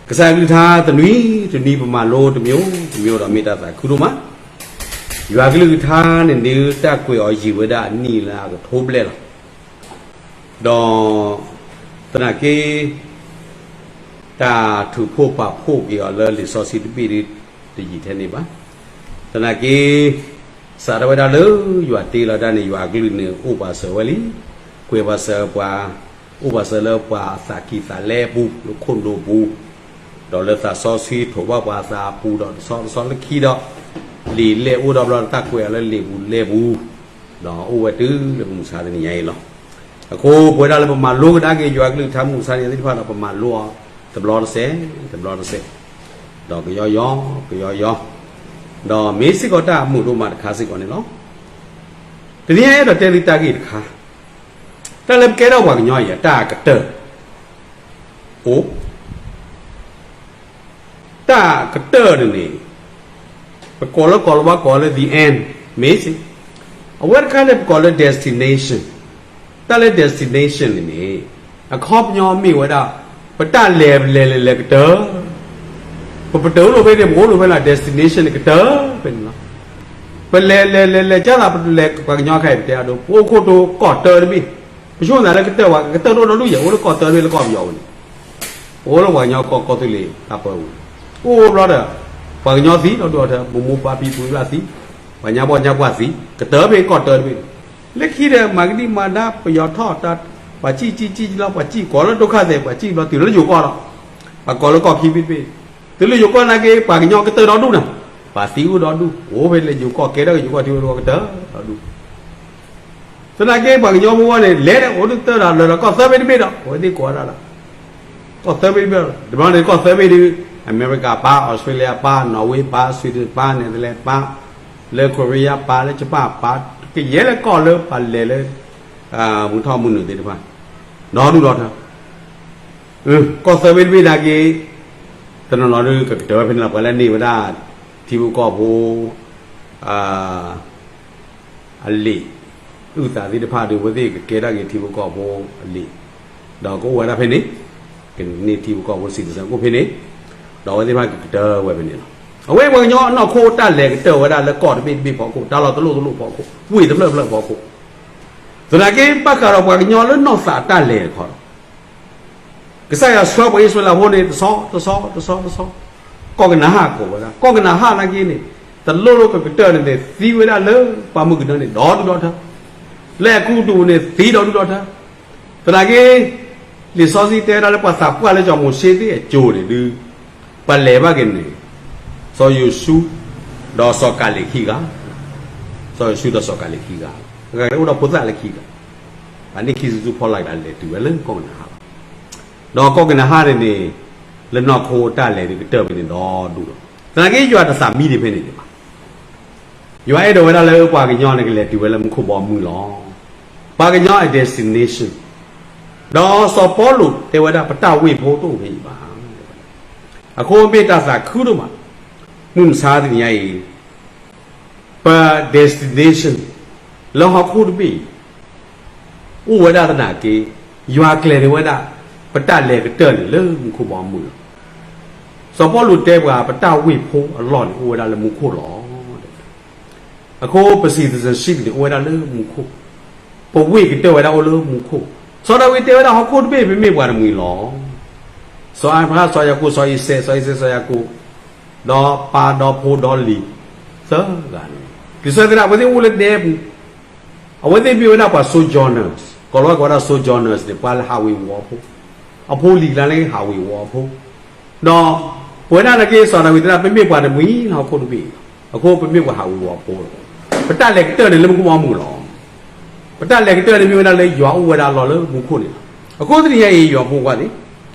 ကစၢ်ယွၤကလုၢ်ကထါတနွံတနွံ ပမၤလိတမံၤတမံၤဒီး မ့ၢ်တၢ်သးခုဒိၣ်မး. ယွၤကလုၢ်ကထါန့ၣ်ဒုး တၢ်ကွဲးအီၤယံာ်ဝဲဒၣ်အနံၣ်လၢအကထိဘျဲၣ်လီၤ. ဒီးသနာ်က့ တၢ်ထုးဖှိၣ်ပာ်ဖှိၣ်က့ၤအီၤလၢလံာ်စီဆှံတဘ့ၣ်ဒုး တယံာ်ထဲန့ၣ်ဘၣ်. သနာ်က့ စးထီၣ်ဝဲဒၣ်လၢယွၤတ့လီၤတၢ်န့ၣ် ယွၤအကလုၢ်န့ၣ် အိၣ်ပာ်စၢၤဝဲလံ. ကွဲးပာ်စၢၤပှၤ, အိၣ်ပာ်စၢၤလၢပှၤအသးကံၢ်သးလဲပူၤ လၢခိၣ်ဒိပူၤ, ဒီးလၢသးစီဆှံထိးဘၣ်ပှၤအသးအပူၤဒီး တဆီတဆီလၢခံဒီး လံာ်လဲၢ်အိၣ်ဒီးဘျီ တၢ်ကွဲးအီၤလၢလံာ်ပူၤလဲၢ်ပူၤ, ဒီးအိၣ်ဝဲတုၤလၢမုၢ်မဆါတနံၤညါအံၤလီၤ. အဃိပဝဲဒၣ်လၢပမၤလိကဒါက့ၤယွၤကလုၢ်ကထါမုၢ်မဆါတနံၤညါသ့ၣ်တဖၣ်ဒီး ပမၤလိအီၤတဘျီတစဲး, တဘျီတစဲး, ဒီးကယီယီ, ကယီယီ, ဒီးမ့ၢ်စ့ၢ်ကီးတၢ်အမုာ်ဒိၣ်မးတခါစ့ၢ်ကီးန့ၣ်လီၤ. တနံၤညါအဲၣ်ဒိးတဲသုတၢ်ဂ့ၢ်တခါ, တၢ်လၢပကဲထီၣ်ပှၤကညီအံၤ တၢ်အကတၢၢ် အိၣ် တၢ်အကတၢၢ်န့ၣ်န့ၣ် ပကိးလၢ ကိးလၢဘၣ်ကိးလၢ the end မ့ၢ်စ့ၢ်, အဝဲတခါန့ၣ် ပကိးလၢ destination, တၢ်လၢ destination န့ၣ်န့ၣ် အခီပညီမ့ၢ်ဝဲဒၣ် ပတၢ်လဲၤလဲၤလဲၤလဲၤကတၢၢ်, ပပတုာ်အိၣ်လီၤဖဲန့ၣ် ပအိၣ်လီၤဖဲလၢ destination န့ၣ်ကတၢၢ်ဖဲန့ၣ်လီၤ. ပလဲၤလဲၤလဲၤလဲၤကၢ်သး ပလဲၤပှၤကညီခဲအံၤ ပတဲအဒိ ပအိၣ်ခိၣ်တိၤကီၢ်တၢတဘ့ၣ်, ပဆိကမိၣ်သးလၢကတၢၢ်ဝဲ ကတၢၢ်တအိၣ်ဒီဒူၣ်ယဲၢ် အိၣ်လၢကီၢ်တၢတဘ့ၣ်လၢကီၢ်ပယီၤပူၤန့ၣ်, ပအိၣ်လၢပှၤကညီကီၢ်ကီၢ်သူလ့ၤတၢ်ပၢပူၤန့ၣ်, အိၣ်ဘျီဒီး ပှၤကညီသံဒီဒူၣ်အီၤထဲ မိၢ်မိၢ်ပၢ်ပၢ်ဖံဖုဖုသံ, ပှၤညါဘီၣ်ညါပှၢ်သံ, ကတၢၢ်ဖဲကီၢ်တၢတဘ့ၣ်န့ၣ်, လၢခံဒီး မၤကဒံမၤဒါပယီၤထီၣ်တၢ်, ပှၤစံၣ်စံၣ်စံၣ်လီၤ ပှၤစံၣ်ကိးလၢဒိခါသဲး ပှၤစံၣ်ဘျီတုၤလၢယိၤကီၢ်လီၤ. ပှၤကိးလၢကီၢ်ခံဘ့ၣ်တဘ့ၣ်, တုၤလၢယိၤကီၢ်နာ်က့ ပှၤကညီကတၢၢ်ဒီဒူၣ်န့ၣ်, ပှၤသံအိၣ်ဒီဒူၣ် အိၣ်ဖဲလၢယိၤကီၢ်ကဲထီၣ်က့ၤယိၤကီၢ်ထံဖိကီၢ်ဖိကတၢၢ်ဒီဒူၣ် သနာ်က့ပှၤကညီဖိန့ၣ် လဲၤဒီးအိၣ်ဒုးတၢ်ဒီးလၢာ်ဒီးကီၢ်သၢဘ့ၣ်တဘ့ၣ်ဒီး အဝဲသ့ၣ်ကိးဝဲဒၣ်ဒီး ကီၢ်သၢဘ့ၣ်တဘ့ၣ်ဒီး တဘျီန့ၣ်ကီၢ်သၢဘ့ၣ်ဒုး အမဲရကၤပၢ် အီစထြ့လယါပၢ် နီၣ်ဝ့ပၢ် ဆွံဒ့ၣ်ပၢ် နဲၣ်သလၣ်ပၢ် လၢကိရံယါပၢ် လၢယပၣ်ပၢ် ကယဲၢ်လၢကီၢ်လၢပှၤလဲၤလၢ မုၢ်ထီၣ်မုၢ်နုာ်သ့ၣ်တဖၣ် ဒီဒူၣ်ဒီထၢ ကီၢ်သၢဘ့ၣ်တဘ့ၣ်နာ်က့ တနီၤနီၤဒုးကကတၢၢ်ဝဲဖဲန့ၣ်လီၤ ပှၤလၢန့ၢ်ဝဲဒၣ် ထံဖိကီၢ်ဖိ အလံာ် အုၣ်သးသ့ၣ်တဖၣ်ဒီး အဝဲသ့ၣ်ကကဲထီၣ်က့ၤထံဖိကီၢ်ဖိအလံာ် ဒီးကအိၣ်ဝဲဒၣ်ဖဲန့ၣ် ကန့ၢ်ထံဖိကီၢ်ဖိ citizen အိၣ်ဖဲန့ၣ် ဒီးအဝဲသ့ၣ်တဖၣ်ကကတၢၢ်ဝဲဖဲန့ၣ်လီၤ. အဝဲပှၤကညီအနီၢ်ခိတၢ်လဲၤကတၢၢ်ဝဲဒၣ်လၢကီၢ်တဘ့ၣ်တဘ့ၣ်ဖီခိၣ် တၢ်လီၢ်တလိၣ်တလိၣ်ဖီခိၣ် ဝ့ၢ်တဖျၢၣ်တဖျၢၣ်ဖီခိၣ် သနာ်က့ ဘၣ်ဃးဒီးပှၤကညီလၢနီၢ်သးတၢ်လဲၤတခီဒီး ကစၢ်ယွၤဆှၢပှၤအံၣ်စရ့လးဖိန့ၣ် တဆီတဆီတဆီတဆီ ကီၢ်ကနၤဧၣ်ကိးဝဲဒၣ် ကီၢ်ကနၤဧၣ်နာ်က့န့ၣ် တလိၣ်လိၣ်ကကတၢၢ်န့ၣ်န့ၣ် သံဝဲဒၣ်လၢပှၢ်မုၢ်ကနၢန့ၣ် ဒီဒူၣ်ဒီထၢ လၢအဲၤကူပတူးန့ၣ် သံဒီဒူၣ်ဒီထၢ သနာ်က့ လံာ်စီဆှံတဲဒၣ်လၢပှၤသးပှၢ်လၢစီၤမိၤၡ့သ့ၣ်အစိၤန့ၣ်ဒုး ပှၤလဲၤဘၣ်က့ၤန့ၣ် စီၤယိၤၡူ ဒီးစီၤကၤလ့းခံဂၤ စီၤယိၤၡူဒီးစီၤကၤလ့းခံဂၤ အဂၤအိၣ်ဒီးဖိသၣ်လၢခံဂၤ အန့ၣ်ခံစုတဖီလာ်ကဒီးလဲၤတုၤဝဲလၢကီၢ်ကနၤဧၣ်လီၤ. ဒီးကီၢ်ကနၤဧၣ်န့ၣ်န့ၣ် လၢနီၢ်ခိတၢ်လဲၤဒုးကတၢၢ်ဖဲန့ၣ်ဒီဒူၣ်လီၤ. သနာ်က့ယွၤတသးမံဒံးဖဲန့ၣ်ဒံးဘၣ်. ယွၤအဲၣ်ဒိးဝဲဒၣ်လၢပှၤကညီန့ၣ် ကလဲၤတုၤဝဲလၢမူခိၣ်ဘီမုၢ်လီၤ. ပှၤကညီအ destination ဒီးစီၤပီလူးတဲဝဲဒၣ် ပတၢ်ဝ့ၢ်ဖိတအိၣ်ဖဲအံၤဘၣ်. အဃိမ့ၢ်တၢ်သးခုဒိၣ်မး မုၢ်မဆါတနံၤညါအံၤ ပ destination လၢဟီၣ်ခိၣ်တဘ့ၣ်အံၤ အိၣ်ဝဲဒၣ်သနာ်က့ ယွၤကျဲၤန့ၢ်ဝဲဒၣ် ပတၢ်လဲၤကတၢၢ်န့ၣ်လၢမူခိၣ်ဘီမုၢ်လီၤ. စီၤပီလူးတဲပှၤ ပတၢ်ဝ့ၢ်ဖိအလီၢ်န့ၣ် အိၣ်ဝဲဒၣ်လၢမူခိၣ်လီၤ. အဃိပ citizenship န့ၣ် အိၣ်ဝဲဒၣ်လၢမူခိၣ်, ပဝ့ၢ်ကတၢၢ်ဝဲဒၣ်အိၣ်လၢမူခိၣ်. စီၤဒၤဝံးတဲဝဲဒၣ် ဟီၣ်ခိၣ်တဘ့ၣ် ပမ့ၢ်ပှၤတမှံၤလီၤ. စီၤအၤဘြၤဟၣ် စီၤယၤကိာ် စီၤအံၤစဲး စီၤအံၤစဲး စီၤယၤကိာ် ဒီးပၢ်ဒီဖိဒီလံၤ သၢဂၤန့ၣ် လံာ်စီဆှံတဲဒၣ် အဝဲသ့ၣ်အိၣ်လၢဒဲပူၤ, အဝဲသ့ၣ်မ့ၢ်ဝဲဒၣ်ပှၤ sojourners, ကိးလီၤဝဲကိးဝဲဒၣ် sojourners န့ၣ် ပှၤလၢဟးဝ့ၤဝီၤဖိ, အဖိလံၤကျါလၢဟးဝ့ၤဝီၤဖိ, ဒီးပဝဲဒၣ်နာ်က့ စီၤဒၤဝံးတဲဒၣ် ပမ့ၢ်ပှၤတမှံၤလၢဟီၣ်ခိၣ်တဘ့ၣ်အံၤလီၤ. အဃိပမ့ၢ်ပှၤဟးဝ့ၤဝီၤဖိလီၤ. ပတၢ်လဲၤကတၢၢ်န့ၣ်လၢမူခိၣ်ဘီမုၢ်လီၤ. ပတၢ်လဲၤကတၢၢ်န့ၣ်မ့ၢ်ဝဲဒၣ်လၢယွၤအိၣ်ဝဲဒၣ်လီၤလၢမူခိၣ်န့ၣ်လီၤ. အဃိတနံၤညါအံၤ ယွၤဖိခွါသ့ၣ်,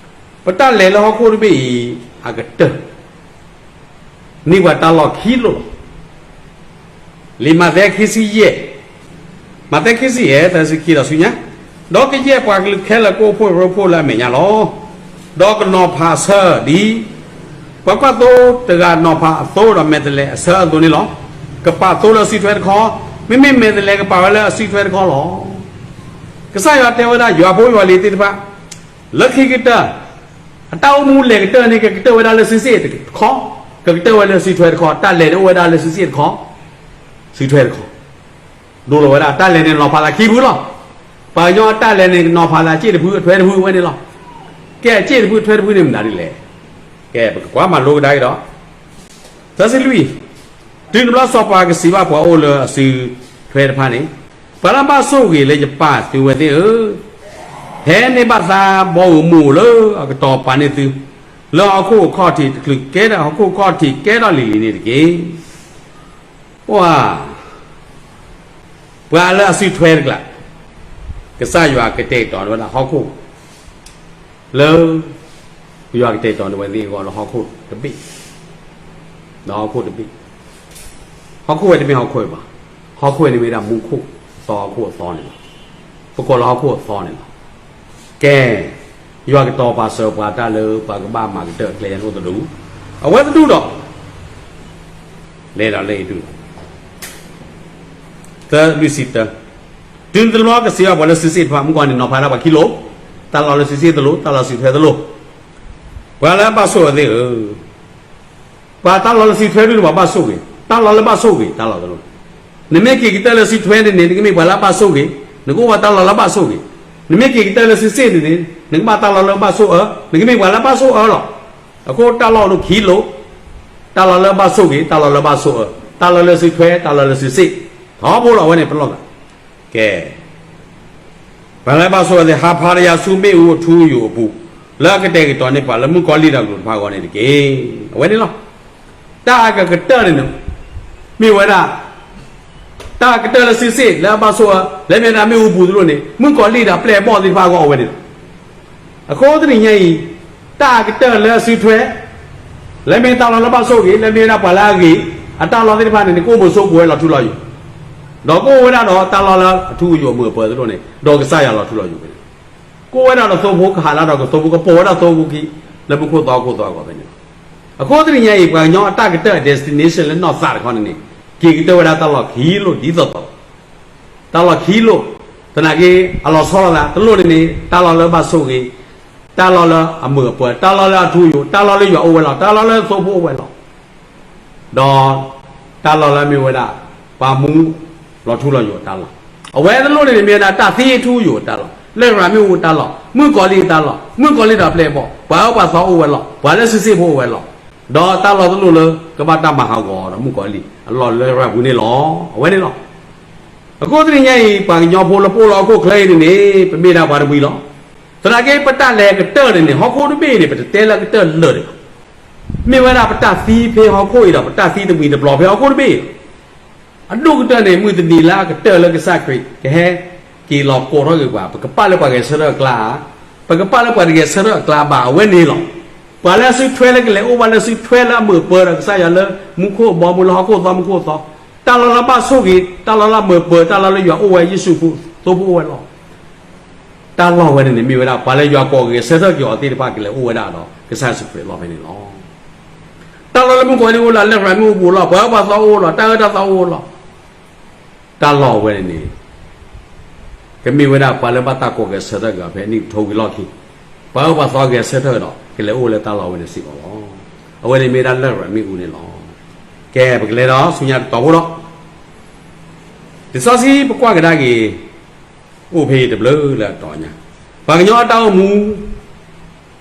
ပတၢ်လဲၤလၢဟီၣ်ခိၣ်တဘ့ၣ်အံၤ အကတၢၢ် န့ၢ်ပှၤတၢ်လီၢ်ခံလိာ်လီၤ. လံာ်မးသဲခံဆံယဲၢ်, မးသဲခံဆံယဲၢ် သၢဆံခံဒီးဆူညါ, ဒီးကယဲၢ်ပှၤကလုာ်ခဲလၢာ်ကအိၣ်ဖှိၣ်ရိဖှိၣ်လၢအမဲာ်ညါလီၤ. ဒီးကနီၤဖးအဆၢဒ် ပှၤကွၢ်သိတဂၤနီၤဖးအသိဒီးမဲာ်တဲးလဲးအဆၢအသိးန့ၣ်လီၤ. ကပာ်သိလၢအစုထွဲတခီ, မ့မ့ၢ်မဲာ်တဲးလဲးကပာ်ဝဲလၢအစုထွဲတခီလီၤ. ကစၢ်ယွၤတဲဝဲဒၣ် ယွၤဖိယွၤလံၤသ့ၣ်တဖၣ် လၢခံကတၢၢ် အတၢ်အိၣ်မူလဲၤကတၢၢ်န့ၣ် ကကတၢၢ်ဝဲဒၣ်လၢစုစ့ၣ်တခီ, ကကတၢၢ်ဝဲလၢစုထွဲတခီ, တၢ်လဲၤန့ၣ်အိၣ်ဝဲဒၣ်လၢစုစ့ၣ်တခီ, စုထွဲတခီ, ဒိလီၤဝဲဒၣ် တၢ်လဲၤန့ၣ်နီၤဖးသးခံဖုလီၤ. ပှၤကညီအတၢ်လဲၤန့ၣ် နီၤဖးသးစ့ၣ်တဖု အထွဲတဖုဝဲန့ၣ်လီၤ. ကဲ အစ့ၣ်တဖု အထွဲတဖုန့ၣ် မနုၤဒ်လဲၣ်. ကဲ ပကကွၢ်မၤလိကဒါက့ၤဒီး သၢဆံလွံၢ်, တုၤတဘျီစီၤပၤကစံးဘၣ်ပှၤအိၣ်လၢအစုထွဲတဖၣ်န့ၣ်, ပှၤလၢအဘၣ်ဆိၣ်ဂ့ၤလၢယပၢ်သုဝဲသ့ၣ်ဧၢ, ဟဲန့ၢ်ဘၣ်သးဘီဧိၤမုၢ်ဧိၤလၢအကတီၤပာ်န့ၢ်သု, လၢဟီၣ်ခိၣ်အခီၣ်ထံးတချုးကဲထီၣ် ဟီၣ်ခိၣ်အခီၣ်ထံးကဲထီၣ်လံၤလံၤန့ၣ်တက့ၢ်. ပှၤ, ပှၤလၢအစုထွဲတကျါ, ကစၢ်ယွၤကတဲာ်ကတီၤဝဲဒၣ်ဟီၣ်ခိၣ် လၢ ယွၤကတဲာ်ကတီၤန့ၢ်ဝဲသ့ၣ်အဂီၢ်လၢဟီၣ်ခိၣ်တဘ့ၣ်, ဒီးဟီၣ်ခိၣ်တဘ့ၣ်, ဟီၣ်ခိၣ်ဝဲတမ့ၢ်ဟီၣ်ခိၣ်ဘၣ်, ဟီၣ်ခိၣ်ဝဲန့ၣ်မ့ၢ်ဒၣ်မူခိၣ်သီဟီၣ်ခိၣ်အသီန့ၣ်လီၤ. ပကိးလၢဟီၣ်ခိၣ်အသီန့ၣ်လီၤ. ကဲ, ယွၤကတီၤပာ်စၢၤပှၤတၢ်လၢပှၤကဘၣ်မၤကတၢၢ်အကျဲန့ၣ်အိၣ်သဒူၣ်, အဝဲသဒူၣ်ဒီး လဲၤဒီးလၢအံၤဒူၣ် သၢလွံၢ်ဆံတၢ, တုၤနုၤတဘျီကစံးဘၣ်ပှၤလၢစုစ့ၣ်တဖၣ် မုၣ်ကီၤလံၢ်နီၤဖးဒၣ်ပှၤခံလိာ်, တၢ်လီၢ်လၢစုစ့ၣ်တလိာ်, တၢ်လီၢ်စုထွဲတလိာ်, ပှၤလၢအဘၣ်ဆိၣ်အၢသ့ၣ်ဧၢ, ပှၤတၢ်လီၢ်လၢစုထွဲဒ်န့ၣ် ပှၤဘၣ်ဆိၣ်ဂ့ၤ, တၢ်လီၢ်လၢဘၣ်ဆိၣ်ဂ့ၤ တၢ်လီၢ်တလိၣ်, နမ့ၢ်က့ၤကတၢၢ်လၢစုထွဲန့ၣ်န့ၣ် နကမ့ၢ်ပှၤလၢအဘၣ်ဆိၣ်ဂ့ၤ, နကအိၣ်ဘၣ်တၢ်လီၢ်လၢဘၣ်ဆိၣ်ဂ့ၤ, နမ့ၢ်က့ၤကတၢၢ်လၢစုစ့ၣ်န့ၣ်န့ၣ် နကဘၣ်တၢ်လီၢ်လၢဘၣ်ဆိၣ်အၢ, နကမ့ၢ်ပှၤလၢအဘၣ်ဆိၣ်အၢလီၤ. အဃိတၢ်လီၢ်အိၣ်ဒၣ်ခံလိာ်, တၢ်လီၢ်လၢဘၣ်ဆိၣ်ဂ့ၤ, တၢ်လီၢ်လၢဘၣ်ဆိၣ်အၢ, တၢ်လီၢ်လၢစုထွဲ, တၢ်လီၢ်လၢစုစ့ၣ်, ထီဘိလီၤအဝဲန့ၣ်ပလီၢ်သး, ကဲ ပှၤလၢဘၣ်ဆိၣ်အၢသ့ၣ် ဟးဖးတယၤဆူမ့ၣ်အူအထူအယိာ်အပူၤ, လၢအကတဲာ်ကတီၤန့ၢ်ပှၤလၢမုၣ်ကီၤလံၢ်ဒီးကလူးတဖၣ်အဂီၢ်န့ၣ်တက့ၢ်. အဝဲန့ၣ်လီၤ. တၢ်အကကတၢၢ်န့ၣ်န့ၣ် မ့ၢ်ဝဲဒၣ် တၢ်ကတၢၢ်လၢစုစ့ၣ်လၢအဘၣ်ဆိၣ်အၢ လၢမ့ၢ်ဝဲဒၣ်မ့ၣ်အူပူၤတလိၣ်န့ၣ် မုၣ်ကီၤလံၢ်ဒီးပျဲၢ်အဘီၣ်သ့ၣ်တဖၣ်အဂီၢ်အိၣ်ဝဲန့ၣ်လီၤ. အဃိတနံၤညါအံၤ တၢ်အကတၢၢ်လၢအစုထွဲ လၢမ့ၢ်တၢ်လီၢ်လၢဘၣ်ဆိၣ်ဂ့ၤ လၢမ့ၢ်ဝဲဒၣ်ပှၤလၢအဂ့ၤ အတၢ်လီၢ်သ့ၣ်တဖၣ်န့ၣ် နကအိၣ်မုာ်ဆိးပူၤဝဲလီၤထူလီၤယိာ်, ဒီးကအိၣ်ဝဲဒၣ်ဒီးတၢ်လီၢ်လၢအထူအယိာ်အမုာ်အပၢၤတလိၣ်န့ၣ် ဒီးကစၢ်ယွၤလီၤထူလီၤယိာ်ဝဲန့ၣ်, ကအိၣ်ဝဲဒၣ်ဒီးသိဖိကဟးလၢဒီးကသိဖိကပိာ်ဝဲဒၣ်သိဖိခံ လၢမူခိၣ်သီဟီၣ်ခိၣ်သီအဂီၢ်ဖဲန့ၣ်လီၤ. အဃိတနံၤညါအံၤ ပှၤကညီအတၢ်ကတၢၢ် destination လၢနီၢ်သးတခီန့ၣ်န့ၣ် က့ၤကတၢၢ်ဝဲဒၣ်တၢ်လီၢ်ခံလိၣ်ဒ်သိးသိး တၢ်လီၢ်ခံလိၣ်, သနာ်က့ အလီၤဆီလိာ်သး တလိၣ်န့ၣ်န့ၣ် တၢ်လီၢ်လၢဘၣ်ဆိၣ်ဂ့ၤ, တၢ်လီၢ်လၢအမုာ်အပၢၤ, တၢ်လီၢ်လၢအထူအယိာ်, တၢ်လီၢ်လၢယွၤအိၣ်ဝဲလီၤ, တၢ်လီၢ်လၢသိဖိအိၣ်ဝဲလီၤ, ဒီးတၢ်လီၢ်လၢမ့ၢ်ဝဲဒၣ် ပှၤမူလီၤထူလီၤယိာ်တၢ်လီၢ်, အဝဲတလိၣ်န့ၣ်န့ၣ် မ့ၢ်ဝဲဒၣ်တၢ်သံအထူအယိာ်တၢ်လီၢ်, လရာ်မ့ၣ်အူတၢ်လီၢ်, မုၣ်ကီၤလံၢ်တၢ်လီၢ်, မုၣ်ကီၤလံၢ်ဒီးပျဲၢ်အဘီၣ်, ပှၤအၢပှၤသီအိၣ်ဝဲလီၤ, ပှၤလၢစုစ့ၣ်ဖိအိၣ်ဝဲလီၤ, ဒီးတၢ်လီၢ်တလိၣ်လၢကဘၣ်တၢ်မၤဟးဂီၤဒီးမုၣ်ကီၤလံၢ် အလီၢ်လရာ်ပူၤန့ၣ်လီၤ. အဝဲန့ၣ်လီၤ. အဃိတနံၤညါအံၤ ပှၤကညီဖိလၢပအိၣ်လၢဟီၣ်ခိၣ်ချၢအံၤန့ၣ်န့ၣ် ပမ့ၢ်ဒၣ်ပှၤတမှံၤလီၤ. သနာ်က့ ပတၢ်လဲၤကတၢၢ်န့ၣ်န့ၣ် ဟီၣ်ခိၣ်တဘ့ၣ်န့ၣ် ပတတဲလၢကတၢၢ်လၢာ်ဒံးဘၣ်. မ့ၢ်ဝဲဒၣ်ပတၢ်သံဖဲဟီၣ်ခိၣ်အံၤဒီး ပတၢ်သံတမှံၤတပျီၤဖဲဟီၣ်ခိၣ်တဘ့ၣ်အံၤလီၤ. အဒိၣ်ကတၢၢ်န့ၣ် မုၢ်တနံၤလၢအကတၢၢ်လၢကစၢ်ခရံာ် ကဟဲက့ၤလီၤကိးထီၣ်က့ၤပှၤ ပကပာ်လၢပှၤဂဲၤဆၢထၢၣ်အကျါဧါ, ပကပာ်လၢပှၤတဂဲၤဆၢထၢၣ်အကျါဘၣ် အဝဲန့ၣ်လီၤ. ပှၤလၢအစုထွဲလၢကလဲၤအိၣ်ဘၣ်လၢစုထွဲလၢအမုာ်အပၢၤဒီးကစၢ်ယွၤလၢ မူခိၣ်အဘီအမုၢ်လၢဟီၣ်ခိၣ်သီမူခိၣ်အသီ, တၢ်လီၢ်လၢအဘၣ်ဆိၣ်ဂ့ၤ, တၢ်လီၢ်လၢအမုာ်အပၢၤ, တၢ်လီၢ်လၢယွၤအိၣ်ဝဲ ယ့ၣ်ၡူးဖိ သိဖိအိၣ်ဝဲလီၤ. တၢ်လီၢ်ဝဲန့ၣ်န့ၣ် မ့ၢ်ဝဲဒၣ် ပှၤလၢယွၤကိးဂဲၤဆၢထၢၣ်က့ၤအီၤသ့ၣ်တဖၣ် ကလဲၤအိၣ်ဝဲဒၣ်ဒီးကစၢ်ယ့ၣ်ၡူးခရံာ်အလီၢ်ဖဲန့ၣ်လီၤ. တၢ်လီၢ်လၢမုၣ်ကီၤလံၢ်အိၣ်လီၤ, လရာ်မ့ၣ်အူပူၤလီၤ, ပှၤအၢပှၤသီအိၣ်လီၤ, တၢ်အၢတၢ်သီအိၣ်လီၤ. တၢ်လီၢ်ဝဲန့ၣ်န့ၣ် ကမ့ၢ်ဝဲဒၣ်ပှၤလၢဘၣ်တၢ်ကိးဂဲၤဆၢထၢၣ်က့ၤအီၤဖဲအနံၣ်ကထိဝံၤအလီၢ်ခံ, ပှၤအၢပှၤသီဂဲၤဆၢထၢၣ်ဒီး ကလဲၤအိၣ်လၢတၢ်လီၢ်ဝဲန့ၣ်စ့ၢ်ကီးလီၤ. အဝဲန့ၣ်မ့ၢ်ဝဲဒၣ်လရာ်မ့ၣ်အူန့ၣ်လီၤ. ကဲ ပကလဲၤဒီးဆူညါတတီၤဖိဒီး လံာ်စီဆှံပကွၢ်ကဒါက့ၤ အိၣ်ဖဲအံၤတဘျုးလၢအတီၤညါ, ပှၤကညီအတၢ်အိၣ်မူ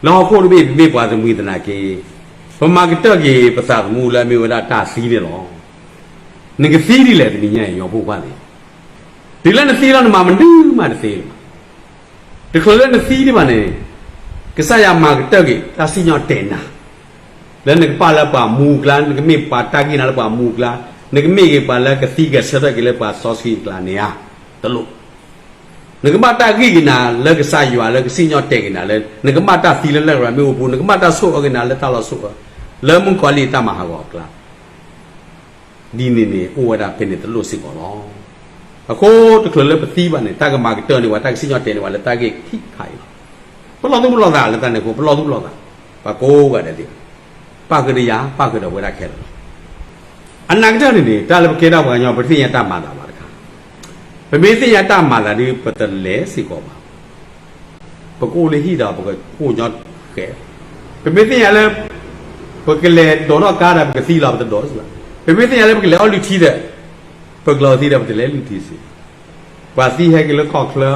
လၢဟီၣ်ခိၣ်တဘ့ၣ် ပမ့ၢ်ပှၤတမှံၤသနာ်က့ ပမၤကတၢၢ်က့ၤပသးသမူလၢအမ့ၢ်ဝဲဒၣ်တၢ်သံန့ၣ်လီၤ. နကသံဒ်လဲၣ်တနံၤညါအံၤ ယွၤဖိခွါသ့ၣ်, တုၤလၢနသံလီၤနမၤမနုၤမးတသ့လၢၤဘၣ်. တချုးလၢနသံဒံးဘၣ်န့ၣ် ကစၢ်ယွၤမၤကတၢၢ်က့ၤ တၢ်စံၣ်ညီၣ်တဲာ်နၤ လၢနကပာ်လၢပှၤမူအကျါ, နကမ့ၢ်ပှၤတၢ်ဂံၢ်နၤလၢပှၤမူအကျါ, နကမ့ၢ်က့ၤပှၤလၢကသံဂဲၤဆၢထၢၣ်က့ၤလၢပှၤစီဆှံအကျါန့ၣ်ဧါ, တလိၣ်. နကဘၣ်တၢ်ဂံၢ်က့ၤနၤလၢကစၢ်ယွၤလၢကစံၣ်ညီၣ်တဲာ်က့ၤနၤလၢ နကဘၣ်တၢ်သံလၢလရာ်မ့ၣ်အူပူၤ, နကဘၣ်တၢ်ဆိၣ်အၢက့ၤနၤလၢတၢ်လီၢ်ဆိၣ်အၢ, လၢမုၣ်ကီၤလံၢ်တၢ်မၤဟးဂီၤအကျါ ဒ်န့ၣ်န့ၣ် အိၣ်ဝဲဒၣ်ဖဲန့ၣ်တလိၣ်စ့ၢ်ကီးလီၤ. အဃိတချုးလၢပသံဘၣ်န့ၣ် တၢ်ကမၤကတၢၢ်န့ၢ်ပှၤ တၢ်ကစံၣ်ညီၣ်တဲာ်န့ၢ်ပှၤလၢတၢ်ဂ့ၢ်ခံခါအံၤလီၤ. ပလီၢ်သူၣ်ပလီၢ်သးလၢတၢ်န့ၣ်အဃိ ပလီၢ်သူၣ်ပလီၢ်သး, ပှၤကိးဂၤဒဲးသ့ၣ်, ပၣ်ဃုာ်ဒီးယၤ ပၣ်ဃုာ်ဒီးပဝဲဒၣ်ခဲလၢာ်လီၤ. အနာ်ကတၢၢ်န့ၣ်န့ၣ် တၢ်လၢပကဲထီၣ်ပှၤကညီ ပတသ့ၣ်ညါတၢ်မၤသးဘၣ်တခါ, ပမ့ၢ်သ့ၣ်ညါတၢ်မၤသးဒီး ပတလဲၤစ့ၢ်ကီးဘၣ်. ပကအိၣ်လၢဟံၣ်ဒီးပကအိၣ်ညီဃဲး, ပမ့ၢ်သ့ၣ်ညါလၢ ပကလဲၤဒိးထီၣ်ကါဒီး ပကသံလီၤ ပတဒိးစ့ၢ်ဘၣ်. ပမ့ၢ်သ့ၣ်ညါလၢပကလဲၤအီၣ်လုၢ်ထံဒီး ပကျီသံဒီး ပတလဲၤလုၢ်ထံစ့ၢ်. ပှၤသံဟဲက့ၤလၢခီၣ်ချၢ လီ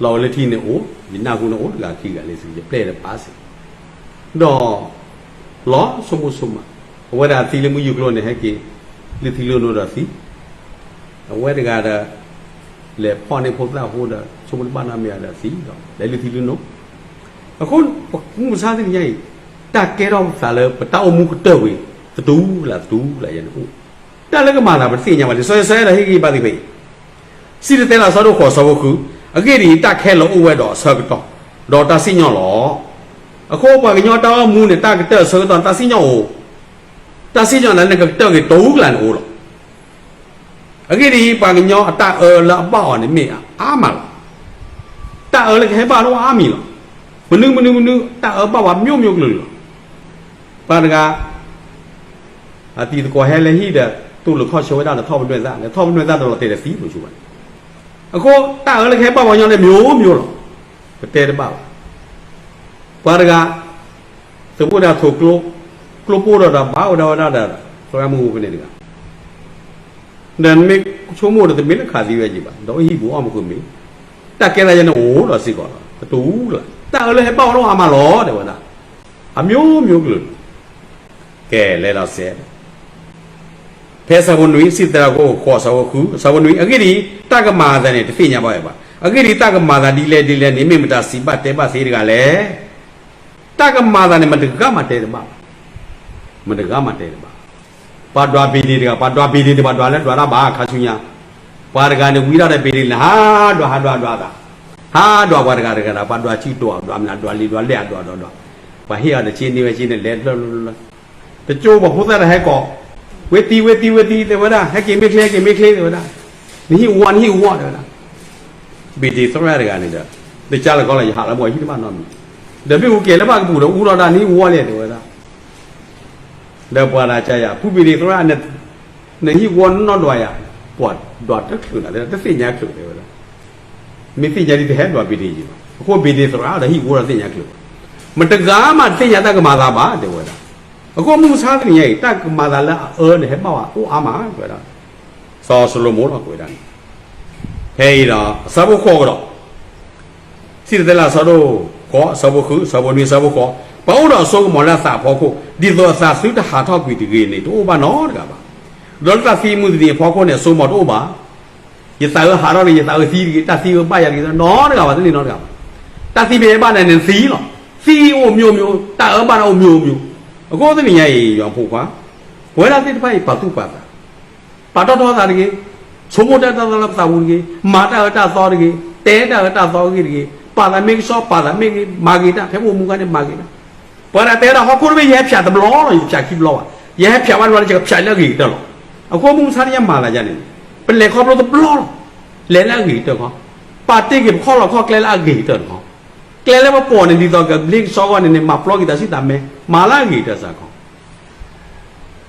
ၤဝဲလၢထံန့ၣ်အိၣ်, ယနၢ်ဟူန့ၣ်အိၣ်တဂၤခံဂၤလံစ့ၢ်, ယပျဲၢ်တပာ်စ့ၢ်, ဒီး လီၤဆိကမိၣ်ဆိကမး, အဝဲဒၣ်သံလၢမုၢ်ယူၢ်ကျိန့ၣ် ဟဲက့ၤ လုၢ်ထံလုၢ်နိဒီးသံ အဝဲတဂၤဒီး လဲၤဖီၣ်န့ၢ်ဖိသၣ်ဖိဒီး ဆိကမိၣ်တဘၣ်နီတမံၤဒီးသံဒီး လဲၤလုၢ်ထံလုၢ်နိ. အဃိ မုၢ်မဆါတနံၤညါအံၤ တၢ်ကဲထီၣ်ပသးလၢပတၢ်အိၣ်မူကတၢၢ်ဝံၤ သတူၢ်ကလာ်သတူၢ်ကလာ်ယဲန့ၣ်အိၣ်, တၢ်လၢကမၤသးပတသ့ၣ်ညါဘၣ်, လံာ်စီဆှံအဲၣ်ဒိးဟ့ၣ်ဂံၢ်ဘါသ့ၣ်ဖဲအံၤ စံၣ်တဲၤတဲလီၤအဆၢဒိၣ်ဃိး အဆၢဖိဃု, အဂ့ၢ်ဒ်အံၤ, တၢ်ခဲလၢာ်အိၣ်ဝဲဒီးအဆၢကတီၢ်, ဒီးတၢ်စံၣ်ညီၣ်လီၤ. အဃိပှၤကညီတၢ်အိၣ်မူန့ၣ် တၢ်ကတၢၢ်အဆၢကတီၢ် တၢ်စံၣ်ညီၣ်အိၣ်, တၢ်စံၣ်ညီၣ်လၢနကကတၢၢ်က့ၤတူၢ်ကလာ်န့ၣ်အိၣ်လီၤ. အဂ့ၢ်ဒ်အံၤ, ပှၤကညီအတၢ်အၢလၢအဘၣ်အီၤန့ၣ်မ့ၢ်အါမးလီၤ. တၢ်အၢလၢကဟဲဘၣ်တအိၣ်အါမံၤလီၤ. မနုၤမနုၤမနုၤ တၢ်အၢဘၣ်ဝဲမျိုးမျိုးကလုာ်လီၤ. ပှၤတဂၤ အတံၤသကိးဟဲလၢဟံၣ်ဒီး တူၢ်လိာ်ခီၣ်ဆၢဝဲဒၣ်ဒီးထီၣ်ပနွဲၣ်သၣ်, ဒီးထီၣ်ပနွဲၣ်သၣ်ဒီးလီၤတဲာ်ဒီးသံပူၤဆူၣ်ဘၣ်. အဃိ တၢ်အၢလၢကဟဲဘၣ်ပှၤကညီန့ၣ် မျိုးမျိုးလီၤ. ပတဲတဘၣ်ဘၣ်. ပှၤတဂၤ သုးဖိတဂၤထိၣ်ကျိ, ကျိပိၢ်ဒီးဒီးဘၣ်ဝဲဒၣ်ဝဲဒၣ်ဒီး သရၣ်မုၣ်ဖိဖဲန့ၣ်တဂၤ ဒီးနမ့ၢ်ဆိကမိၣ်ဒီး တမ့ၢ်လၢခးသံဝဲက့ၤဘၣ်, ဒီးအိၣ်ဟံၣ်ပူၤအီၣ်မူခိၣ်မ့ၢ်, တၢ်ကဲထီၣ်ယဲန့ၣ်အိၣ်ဒီးစ့ၢ်ကီးလီၤ. တတူၢ်လီၤ. တၢ်အၢလၢဟဲဘၣ်ဝဲဒၣ်အါမးလီၤ တဲဝဲဒၣ်. အမျိုးမျိုးကလုာ်လီၤ. ကဲလဲၤဒီးစဲး ဖဲဆၢဖိနွံ, စံၣ်တဲၤတဲလီၤအဆၢဒိၣ်ဃိး အဆၢဖိဃု, အဆၢဖိနွံ, အဂ့ၢ်ဒ်အံၤ, တၢ်ကမၤအသးန့ၣ် တသ့ၣ်ညါဘၣ်ဝဲဘၣ်. အဂ့ၢ်ဒ်အံၤ, တၢ်ကမၤအသးဒ်လဲၣ်ဒ်လဲၣ်န့ၣ် မ့ၢ်မတၤစံးဘၣ်တဲဘၣ်သ့တဂၤလဲၣ်. တၢ်ကမၤအသးန့ၣ် မတဂၤမၤတဲတဘၣ်ဘၣ်. မတဂၤမၤတဲတဘၣ်. ပှၤဒွးဘ့ၣ်ဒ့ၣ်တဂၤ, ပှၤဒွးဘ့ၣ်ဒ့ၣ်န့ၣ် ပှၤဒွးလၢဒွးတၢ်ဘၣ်ခါဆူညါ, ပှၤတဂၤန့ၣ် ဝံထီၣ်ဒီးဘ့ၣ်ဒ့ၣ်န့ၣ် ဟးဒွးဟးဒွးဒွးအသး, ဟးဒွးပှၤတဂၤတဂၤဒီး ပှၤဒွးစံၣ်တိၤအဒွးမနုၤ ဒွးလံာ်ဒွးလဲၢ်အဒွးဒွးဒွး, ပှၤဟ့ၣ်အီၤဒီးစ့န့ၢ်ဝဲစ့န့ၢ် လဲၤဖျၢၣ်ဖျၢၣ်ဖျၢၣ်, တကၠိပှၤဖိသၣ်တၢ်ဟဲကိး, ဝဲသံ ဝဲသံ ဝဲသံ တဲဝဲဒၣ်, ဟဲက့ၤမ့ၢ်ချ့ ဟဲက့ၤမ့ၢ်ချ့ တဲဝဲဒၣ်, နဟံၣ်ဝီ နဟံၣ်ဝီ တဲဝဲဒၣ်. ဘ့ၣ်ဒ့ၣ်သရၣ်တဂၤန့ၣ်ဒီး, တကးလၢကီလၢ ယဟးလၢမီၢ်ဟံၣ်တဘၣ်နီတမံၤ, ဒီးမ့ၢ်အူကဲၤလၢဘၣ်ကပူၤဒီး အူထီၣ်ဒၣ် နဟံၣ်ဝီလဲၣ် တဲဝဲဒၣ်. ဒီးပှၤတဂၤကယၤ ဖုဘ့ၣ်ဒ့ၣ်သရၣ်န့ၣ်, နဟံၣ်ဝီနီၢ်ဒွးယၤ, ပှၤဒွးတချုးနၤ တသ့ၣ်ညါချုး တဲဝဲဒၣ်. မ့ၢ်သ့ၣ်ညါဒ်တဟဲဒွးဘ့ၣ်ဒ့ၣ်ယံၤဘၣ်. အဃိဘ့ၣ်ဒ့ၣ်သရၣ်ဒီးဟံၣ်ဝီဒီးသ့ၣ်ညါချုးဘၣ်. မတဂၤမးတသ့ၣ်ညါတၢ်ကမၤအသးဘၣ် တဲဝဲဒၣ်. အဃိမုၢ်မဆါတနံၤညါအံၤ တၢ်ကမၤအသးလၢအအၢန့ၣ် ဟဲဘၣ်ဝဲအိၣ်အါမး တဲဝဲဒၣ်. စီၤၡလိၤမိၣ်လီၤကွဲးဒၣ်န့ၣ်, ဖဲအံၤဒီး အဆၢဖိဃိးကဒီး, စံၣ်တဲၤတဲလီၤအဆၢဒိၣ်ဃိး အဆၢဖိဃု အဆၢဖိနွံ အဆၢဖိဃိး, ပှၤအိၣ်ဒီးအစိကမီၤလၢအသးအဖီခိၣ် ဒ်သိးအသးသုတဟးထီၣ်ကွံာ်တဂ့ၤန့ၣ် တအိၣ်ဘၣ်နီတဂၤဘၣ်. ဒီးလၢတၢ်သံမုၢ်တနံၤအဖီခိၣ်န့ၣ် အစိကမီၤတအိၣ်ဘၣ်. ယသးအၢဟးထီၣ်တဂ့ၤ, ယသးအၢသံတဂ့ၤ, တၢ်သံအၢဘၣ်ယၤတဂ့ၤ, နီတဂၤဘၣ်, တန့ၢ်နီတဂၤဘၣ်. တၢ်သံမ့ၢ်ဟဲဘၣ်နၤန့ၣ် နသံလီၤ. သံအိၣ်မျိုးမျိုး, တၢ်အၢဘၣ်နၤအိၣ်မျိုးမျိုး. အဃိတနံၤညါအံၤ ယွၤဖိခွါ, ပဝဲဒၣ်သ့ၣ်တဖၣ်အံၤ ပာ်သူၣ်ပာ်သး ပာ်ထီၣ်ထီသးတဂ့ၤ, ဆိကမိၣ်တၢ်တၢ်သီလၢပသးပူၤတဂ့ၤ, မၤတၢ်အၢတၢ်သီတဂ့ၤ, တဲတၢ်အၢတၢ်သီအဂ့ၢ်တဂ့ၤ, ပာ်သးမ့ၢ်ကဆှီ ပာ်သးမ့ၢ်ဂ့ၤ, မၤဂ့ၤတၢ် ဖဲပအိၣ်မူခါန့ၣ် မၤဂ့ၤတၢ်. ပှၤတဂၤတဲဒၣ် ဟီၣ်ခိၣ်တဘ့ၣ် ယဟဲဖျးတဘျီလီၤ, ယတဖျးခံဘျီဘၣ်. ယဟဲဖျးဘၣ်တဘျီန့ၣ် ယကဖျးလၢအဂ့ၤကတၢၢ်လီၤ. အဃိမုၢ်မဆါတနံၤညါမၤသးယါန့ၣ်, ပလဲၤခီဖျိတဘျီလီၤ, လဲၤလၢအဂ့ၤကတၢၢ်ခီ, ပာ်တ့ၢ်က့ၤပခီၣ်လီၤခီၣ်ကျဲလၢအဂ့ၤကတၢၢ်တခီ, ကျဲလၢပပိာ်န့ၣ် ဒ်သိးကဘျ့ကဆှီဂီၢ်န့ၣ်န့ၣ် မၤပျီက့ၤတၢ်စံၣ်တၢ်မဲ, မၤလၢအဂ့ၤကတၢၢ်စ့ၢ်ကီး.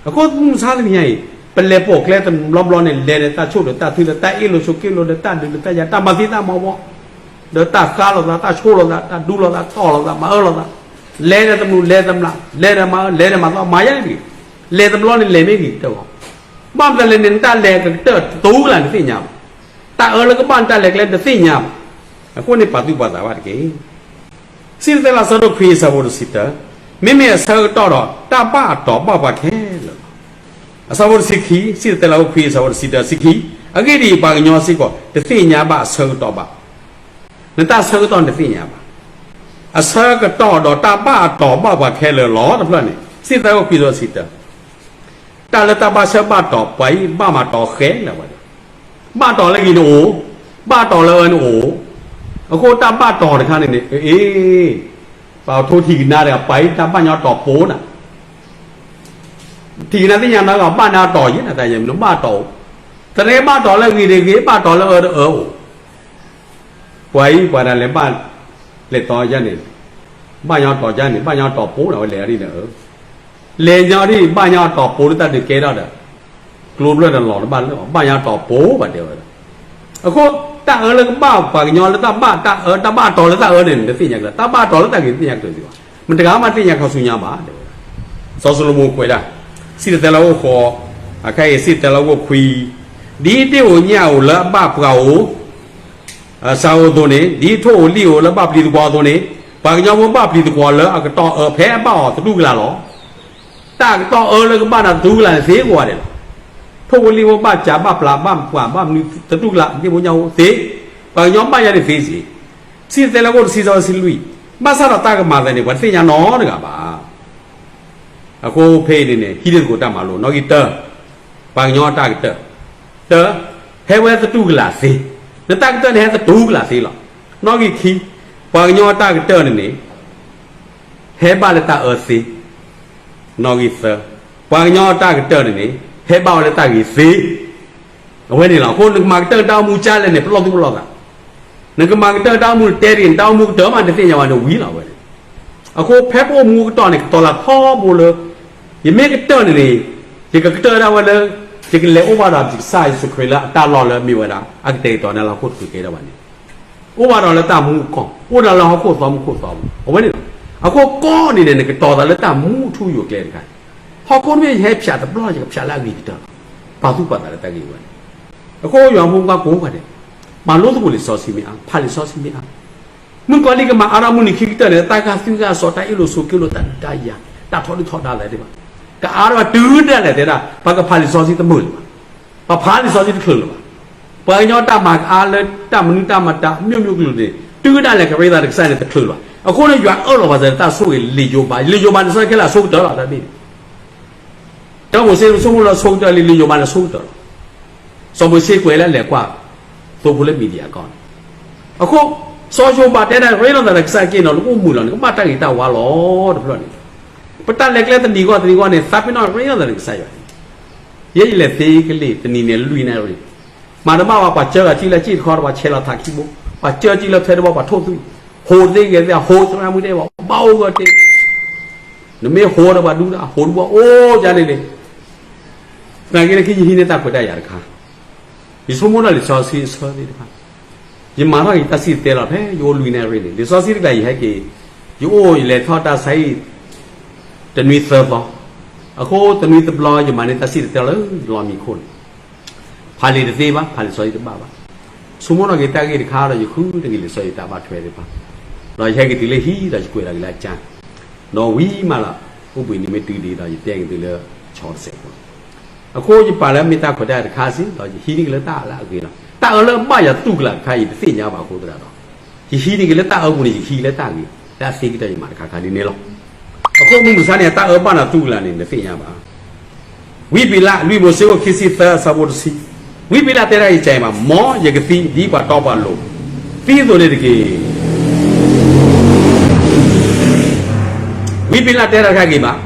အဃိမုၢ်မဆါတနံၤညါအံၤ, ပလဲၤပိာ်ကျဲတဘျီဘျီန့ၣ် လဲၤဒီးတၢ်ဆိၣ်ဒီးတၢ်ထုဒီးတၢ်အ့ၣ်လိာ်ဆိးက့လိာ်ဒီးတၢ်ဒုးဒီးတၢ်ယၤ တၢ်မၤသံတၢ်မၤဝီ, ဒီးတၢ်ဃါလိာ်သး တၢ်ဆိလိာ်သး တၢ်ဒူလိာ်သး တီၢ်လိာ်သး မၤအၢလိာ်သး, လဲၤဒီးတမုာ် လဲၤတမျး လဲၤဒီးမၤအၢ လဲၤဒီးမၤသီ မၤယါန့ၣ်တဂ့ၤ. လဲၤတဘျီန့ၣ် လဲၤမ့ၢ်ဂ့ၤကတၢၢ်ဂီၢ်, ဘၣ်မတၤလဲၣ်န့ၣ် နတၢ်လဲၤကကတၢၢ်တတူၢ်လၢနသ့ၣ်ညါဘၣ်. တၢ်အၢလၢကဘၣ်နတၢ်လဲၤကျဲတသ့ၣ်ညါဘၣ်. အဃိန့ၣ်ပာ်သူၣ်ပာ်သးဘၣ်တက့ၢ်. စံၣ်တဲၤတဲလီၤအဆၢဒိၣ်ခွံအဆၢဖိတဆံတၢ, မ့မ့ၢ်အဆၢကတီၢ်ဒီး တၢ်ဘၣ်အတီၢ်ဘၣ်ပှၤခဲလၢာ်လီၤ. အဆၢဖိတဆံခံ, စံၣ်တဲၤတဲလီၤအဆၢဒိၣ်ခွံအဆၢဖိတဆံတၢ တဆံခံ, အဂ့ၢ်ဒ်အံၤ, ပှၤကညီစ့ၢ်ကီး တသ့ၣ်ညါဘၣ်အဆၢကတီၢ်ဘၣ်. နတၢ်ဆၢကတီၢ်နတသ့ၣ်ညါဘၣ်. အဆၢကတီၢ်ဒီးတၢ်ဘၣ်အတီၢ်ဘၣ်ပှၤခဲလၢာ်လီၤ. တဖျၢၣ်န့ၣ် စံၣ်တဲၤတဲလီၤအဆၢဒိၣ်ခွံအဆၢဖိတဆံတၢ, တၢ်လၢတၢ်ဘၣ်ဆၢဘၣ်တီၢ် ပှၤအံၤဘၣ်မၤတီၢ်ဃဲလၢာ်ဝဲဒီး, ဘၣ်တီၢ်လၢအဂ့ၤန့ၣ်အိၣ်, ဘၣ်တီၢ်လၢအအၢန့ၣ်အိၣ်. အဃိတၢ်ဘၣ်တီၢ်တခါန့ၣ်န့ၣ် အ့, ပှၤထိထံၣ်ကနါတဂၤ ပှၤအံၤတၢ်ဘၣ်ညီတီၢ်ပိနၤ, ထံၣ်ကနါသ့ၣ်ညါနီတဂၤ ဘၣ်ညီတီၢ်ယဲနၤ တၢ်ယဲမနုၤဘၣ်တီၢ်အိၣ်, တရၢဘၣ်တီၢ်လၢအဂ့ၤတဂ့ၤ ဘၣ်တီၢ်လၢအအၢတအၢအိၣ်. ပှၤအံၤ ပှၤတၢ်လဲၤဘၣ် လဲၤတီၢ်ယါန့ၣ်, ဘၣ်ညီတီၢ်ယါန့ၣ် ဘၣ်ညီတီၢ်ပိနၤဝဲလဲၤဒ်န့ၣ်ဧၢ, လဲၤညီဒ် ဘၣ်ညီတီၢ်ပိလၢတၢ်ဒုးကဲထီၣ်ဒီး ကျိဖျၢၣ်တလီၤတဘၣ်လၢ ဘၣ်ညီတီၢ်ပိဘၣ်တဲဝဲဒၣ်. အဃိ တၢ်အၢလၢကဘၣ်ပှၤကညီလၢတၢ်ဘၣ်တၢ်အၢ တၢ်ဘၣ်တီၢ်လၢတၢ်အၢန့ၣ် နတသ့ၣ်ညါကတၢၢ်, တၢ်ဘၣ်တီၢ်လၢတၢ်ဂ့ၤ နသ့ၣ်ညါကတၢၢ်စ့ၢ်ကီး. မတဂၤမးတသ့ၣ်ညါခီဆူညါဘၣ်. စီၤၡလိၤမိၣ်ကွဲးဒၣ်, စံၣ်တဲၤတဲလီၤအဂီၢ်ဃိး, အခါအံၤစံၣ်တဲၤတဲလီၤအဂီၢ်ခွံ, ဒ်တ့ၢ်ဧိၤညၣ်ဧိၤလၢအဘၣ်ပှၤဧိၤ စးဧိၤအသိးန့ၣ်, ဒ်ထိၣ်ဧိၤလံၣ်ဧိၤလၢဘၣ်ပျံၤသကွီၤအသိးန့ၣ်, ပှၤကညီဖိဘၣ်ပျံၤသကွီၤလၢအကတီၢ်အၢဖဲအဘၣ်အီၤသတူၢ်ကလာ်လီၤ. တၢ်ကတီၢ်အၢလၢကဘၣ်နၤသတူၢ်ကလာ်န့ၣ်သ့ကိးဂၤဒဲးလီၤ. ထိၣ်ဖိလံၣ်ဖိဘၣ်စးဘၣ်ပျၢ်ဘၣ်ပှၤဘၣ်မနုၤသတူၢ်ကလာ် ဒ့ၣ်ဖိညၣ်ဖိသ့, ပှၤကညီဘၣ်ယၤန့ၣ်သ့စ့ၢ်. စံၣ်တဲၤတဲလီၤအဂီၢ်တဆံ စီၤဝဲဆံလွံၢ်, ဘၣ်ဆၣ်ဒီးတၢ်ကမၤသးန့ၣ် ပှၤတသ့ၣ်ညါနီတဂၤဘၣ်. အဃိဖဲအံၤန့ၣ်န့ၣ် ဟံးန့ၢ်သကိးတၢ်မၤလိ, နီၣ်ဂံၢ်တၢ, ပှၤကညီအတၢ်ကတၢၢ်, တၢ, ဟဲဝဲသတူၢ်ကလာ်သ့, နတၢ်ကတၢၢ်န့ၣ်ဟဲသတူၢ်ကလာ်သ့လီၤ. နီၣ်ဂံၢ်ခံ, ပှၤကညီအတၢ်ကတၢၢ်န့ၣ်န့ၣ် ဟဲဘၣ်လၢတၢ်အၢသ့. နီၣ်ဂံၢ်သၢ, ပှၤကညီအတၢ်ကတၢၢ်န့ၣ်န့ၣ် ဟဲဘၣ်ဝဲလၢတၢ်ဂ့ၤသ့. အဝဲန့ၣ်လီၤ. အဃိနကမၤကတၢၢ်တၢ်အိၣ်မူကၢ်လဲၣ်န့ၣ် ပလီၢ်သူၣ်ပလီၢ်သး, နကမၤကတၢၢ်တၢ်အိၣ်မူနတဲတဂ့ၤ နတၢ်အိၣ်မူကတၢၢ်မး နတသ့ၣ်ညါဘၣ်န့ၣ်ဝံၤလီၤဝဲန့ၣ်. အဃိဖဲပအိၣ်မူအကတီၢ်န့ၣ် ကတီၤလၢထီဘိလၢ ယမ့ၢ်ကတၢၢ်န့ၣ်န့ၣ် ယကကတၢၢ်ဒၣ်ဝဲလၢ ယကလဲၤအိၣ်ဘၣ်ဒီးကစၢ်ယ့ၣ်ၡူးခရံာ်လၢအတၢ်လီၢ်လၢအမ့ၢ်ဝဲဒၣ် အကတဲာ်ကတီၤနၤလၢဟီၣ်ခိၣ်တချုးကဲထီၣ်ဘၣ်န့ၣ် အိၣ်ဘၣ်ဒီးလၢတၢ်မူအကီၢ်, အိၣ်ဒီးလၢဟီၣ်ခိၣ်သီမူခိၣ်သီပူၤ, အဝဲန့ၣ်လီၤ. အဃိကိးနံၤဒဲးန့ၣ် နကတီၤသးလၢတၢ်မူထူယိာ်ကျဲတခါ, ဟီၣ်ခိၣ်တဘ့ၣ်ယဟဲဖျးတဘျီ ယကဖျးလၢအဂ့ၤကတၢၢ်လီၤ. ပာ်သူၣ်ပာ်သးလၢတၢ်ဂ့ၢ်ဝဲန့ၣ်. အဃိယွၤဖိခွါကိးဂၤဒဲး မၤလိသကိးလံာ်စီဆှံမ့ၢ်အါ, ဖးလံာ်စီဆှံမ့ၢ်အါ, မုၣ်ကီၤလံၢ်ကမၤအါထီၣ်မုၢ်နံၤခံကတၢၢ်န့ၣ် တၢ်ဂာ်သွံၣ်ဂာ်စီၤ တၢ်အ့ၣ်လိာ်ဆိးက့လိာ် တၢ်ဒုးတၢ်ယၤ တၢ်ထီဒုၣ်ထီဒါသ့ၣ်တဖၣ် ကအါထီၣ်တုၤဒၣ်လဲာ်တဲဒၣ် ပှၤကဖးလံာ်စီဆှံတမုာ်လၢၤဘၣ်, ပှၤဖးလံာ်စီဆှံတချုးလၢၤဘၣ်. ပှၤကညီတၢ်မၤအါလၢတၢ်မနုၤတၢ်မတၤ မ့ၢ်မ့ၢ်ကလုာ်န့ၣ် တုၤဒၣ်လဲာ်ကရ့သးဒီးကစၢ်ယွၤန့ၣ်တချုးလၢၤဘၣ်. အဃိန့ၣ် ယွၤအၢၣ်လီၤပှၤစၢၤတၢ်ဆိၣ်ဂ့ၤလံာ်ယိၤဘး, လံာ်ယိၤဘးန့ၣ် စီဆှံခဲလၢာ်အဆိကတၢၢ်လီၤ တၢ်ဘ့ၣ်န့ၣ် တၢ်မိၤၡ့ဆိကမိၣ်လၢအဆိကတၢၢ်လံ, လံာ်ယိၤဘးန့ၣ်ဆိကတၢၢ်လီၤ. စီၤမိၤၡ့ကွဲးလၢအလဲၤကွၢ်သိဖိလၢမံၤဒယၣ်ကီၢ်န့ၣ်, အဃိ စီၤယိၤဘးတဲဒၣ် ရ့လိာ်သးဒီးကစၢ်ယွၤက့ၤနီၤ နကအိၣ်မုာ်လီၤ နကဘၣ်တၢ်ဂ့ၤတၢ်ဝါလီၤတဖျၢၣ်န့ၣ်, ပတၢ်လဲၤကျဲတနံၤဂီၢ်တနံၤဂီၢ်န့ၣ် သးပ့ၤနီၣ်ရ့လိာ်သးဒီးကစၢ်ယွၤန့ၣ်, ယဲယလဲၤသ့ကလ့ၢ်တနံၤန့ၣ်လွံၢ်နၣ်ရံၣ်, မၤတဘၣ်ဝဲ ပှၤစၢဃာ်ကံၣ်လၢစံၣ်တခီဒီး ပှၤဆဲးလီၤထးခံဘိ, ပှၤစၢကံၣ်လၢထွဲတဘီ ပှၤထိၣ်သွံၣ်, ဟိးတသ့ဂဲၤတသ့ ဟိးသရၣ်မုၣ်တဲဘၣ် ဘၣ်အိၣ်ဂၢၢ်တ့ၢ် နမ့ၢ်ဟိးဒီးပှၤဒူတၢ် ဟိးဒူဘၣ်အိၣ်ကန့ၣ်န့ၣ်, သနာ်က့လၢခံယဟံးန့ၢ်တၢ်ခွဲးတၢ်ယာ်တခါ, ယဆိကမိၣ်ဒီးလံာ်စီဆှံအဆၢသ့ၣ်တဖၣ်, ယမၤထီၣ်က့ၤတၢ်စံၣ်တဲၤတဲလီၤ ဖဲယအိၣ်လွံၢ်နၣ်ရံၣ်န့ၣ် လံာ်စီဆှံတကးယဟဲက့ၤ, ယအိၣ်ယလဲၤထီၣ်တၢ်ဆါဟံၣ် တနွံသၢသီ, အဃိတနွံတဘျီ ယမၤန့ၢ်တၢ်စံၣ်တဲၤတဲလီၤလၢယလီၢ်မံခိၣ်န့ၣ် ဖးလံာ်တသ့ဘၣ်, ဖးလံာ်စီဆှံတဘၣ်ဘၣ်, ဆိကမိၣ်ထီၣ်က့ၤတၢ်ဂ့ၢ်တခါဒီး ယဃုတဂ့ၤလံာ်စီဆှံတၢ်ဘၣ်ထွဲသ့ၣ်တဖၣ်, ဒီးယဟဲက့ၤတုၤလၢဟံၣ်ဒီးယကွဲးလီၤက့ၤလၢအကၠါ, ဒီးဝံၤမးလီၤ, အိၣ်ဘှံးနံၤမ့ၢ်တုၤဒံးဒီး ယတဲက့ၤတုၤလၢဆီတစဲးဖိ, အဃိယပာ်လၢမ့ၢ်တၢ်ခွဲးတၢ်ယာ်တခါစ့ၢ် ဒီးယဟံးန့ၢ်က့ၤလၢတၢ်လၢအဂ့ၤလီၤ. တၢ်အၢလၢဘၣ်ယၤတူၢ်ကလာ်တခါအံၤ တသ့ၣ်ညါဘၣ်အဃိသတးဒီး, ယဟံးန့ၢ်က့ၤလၢတၢ်အၢပူၤန့ၣ် ယဟံးလၢတၢ်ဂ့ၤ, လၢအသ့ကတၢၢ်ယမၤတခါခါဒ်န့ၣ်လီၤ. အဃိမုၢ်မဆါန့ၣ် တၢ်အၢဘၣ်နၤတူၢ်ကလာ်န့ၣ် နသ့ၣ်ညါဘၣ်. ဝံဘံလး, လွံၢ်မိၤၡ့ခိၣ်ခံဆံသၢ အဆၢဖိတဆံ, ဝံဘံလးတဲဒၣ်အံၤ ကဲအံၤမး, မ်ယကသံဒ်ပှၤတီပှၤလိၤသံအသိးန့ၣ်တက့ၢ်. ဝံဘံလးတဲဒၣ်တခါဂ့ၤမး,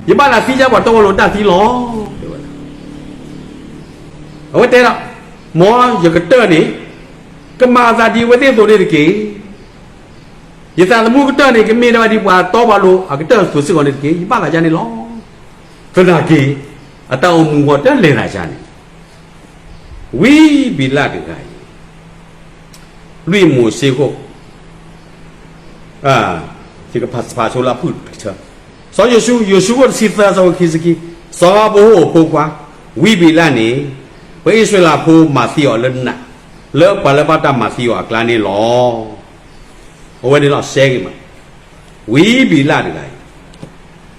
ယဘၣ်သးသံဒ်ပှၤတီပှၤလိၤတၢ်သံလီၤ. အဝဲတဲဒၣ်, မ်ယကတၢၢ်န့ၣ် ကမၤအသးဒ်အဝဲသ့ၣ်အသိးန့ၣ်တက့ၢ်. ယသးသမူကတၢၢ်န့ၣ် ကမ့ၢ်ဒၣ်ဝဲဒ်ပှၤတီပှၤလိၤအကတၢၢ်အသိးစ့ၢ်ကီးန့ၣ်တက့ၢ်. ယဘၣ်သးဒ်န့ၣ်လီၤ. သနာ်က့ အတၢ်အိၣ်မူအဂီၢ်တလဲၤသးဒ်န့ၣ် ဝံဘံလးတဂၤအံၤ လွံၢ်မိၤၡ့ခိၣ်, ယကဖးဆိလၢအဖုၣ်တဆၢ, စီၤယိၤၡူ, ယိၤၡူခိၣ်တဆံသၢ အဆၢဖိခံဆံခံ, စီၤပၤဟီၣ်ခိၣ်ဖိခွါ, ဝံဘံလးန့ၣ် ပှၤအံၣ်စရ့လးဖိမၤသံအီၤလၢနး, လၢပှၤလၢဘၣ်တၢ်မၤသံအီၤအကျါန့ၣ်လီၤ. အဝဲန့ၣ်လီၤ စဲက့ၤမး, ဝံဘံလးတဂၤအံၤ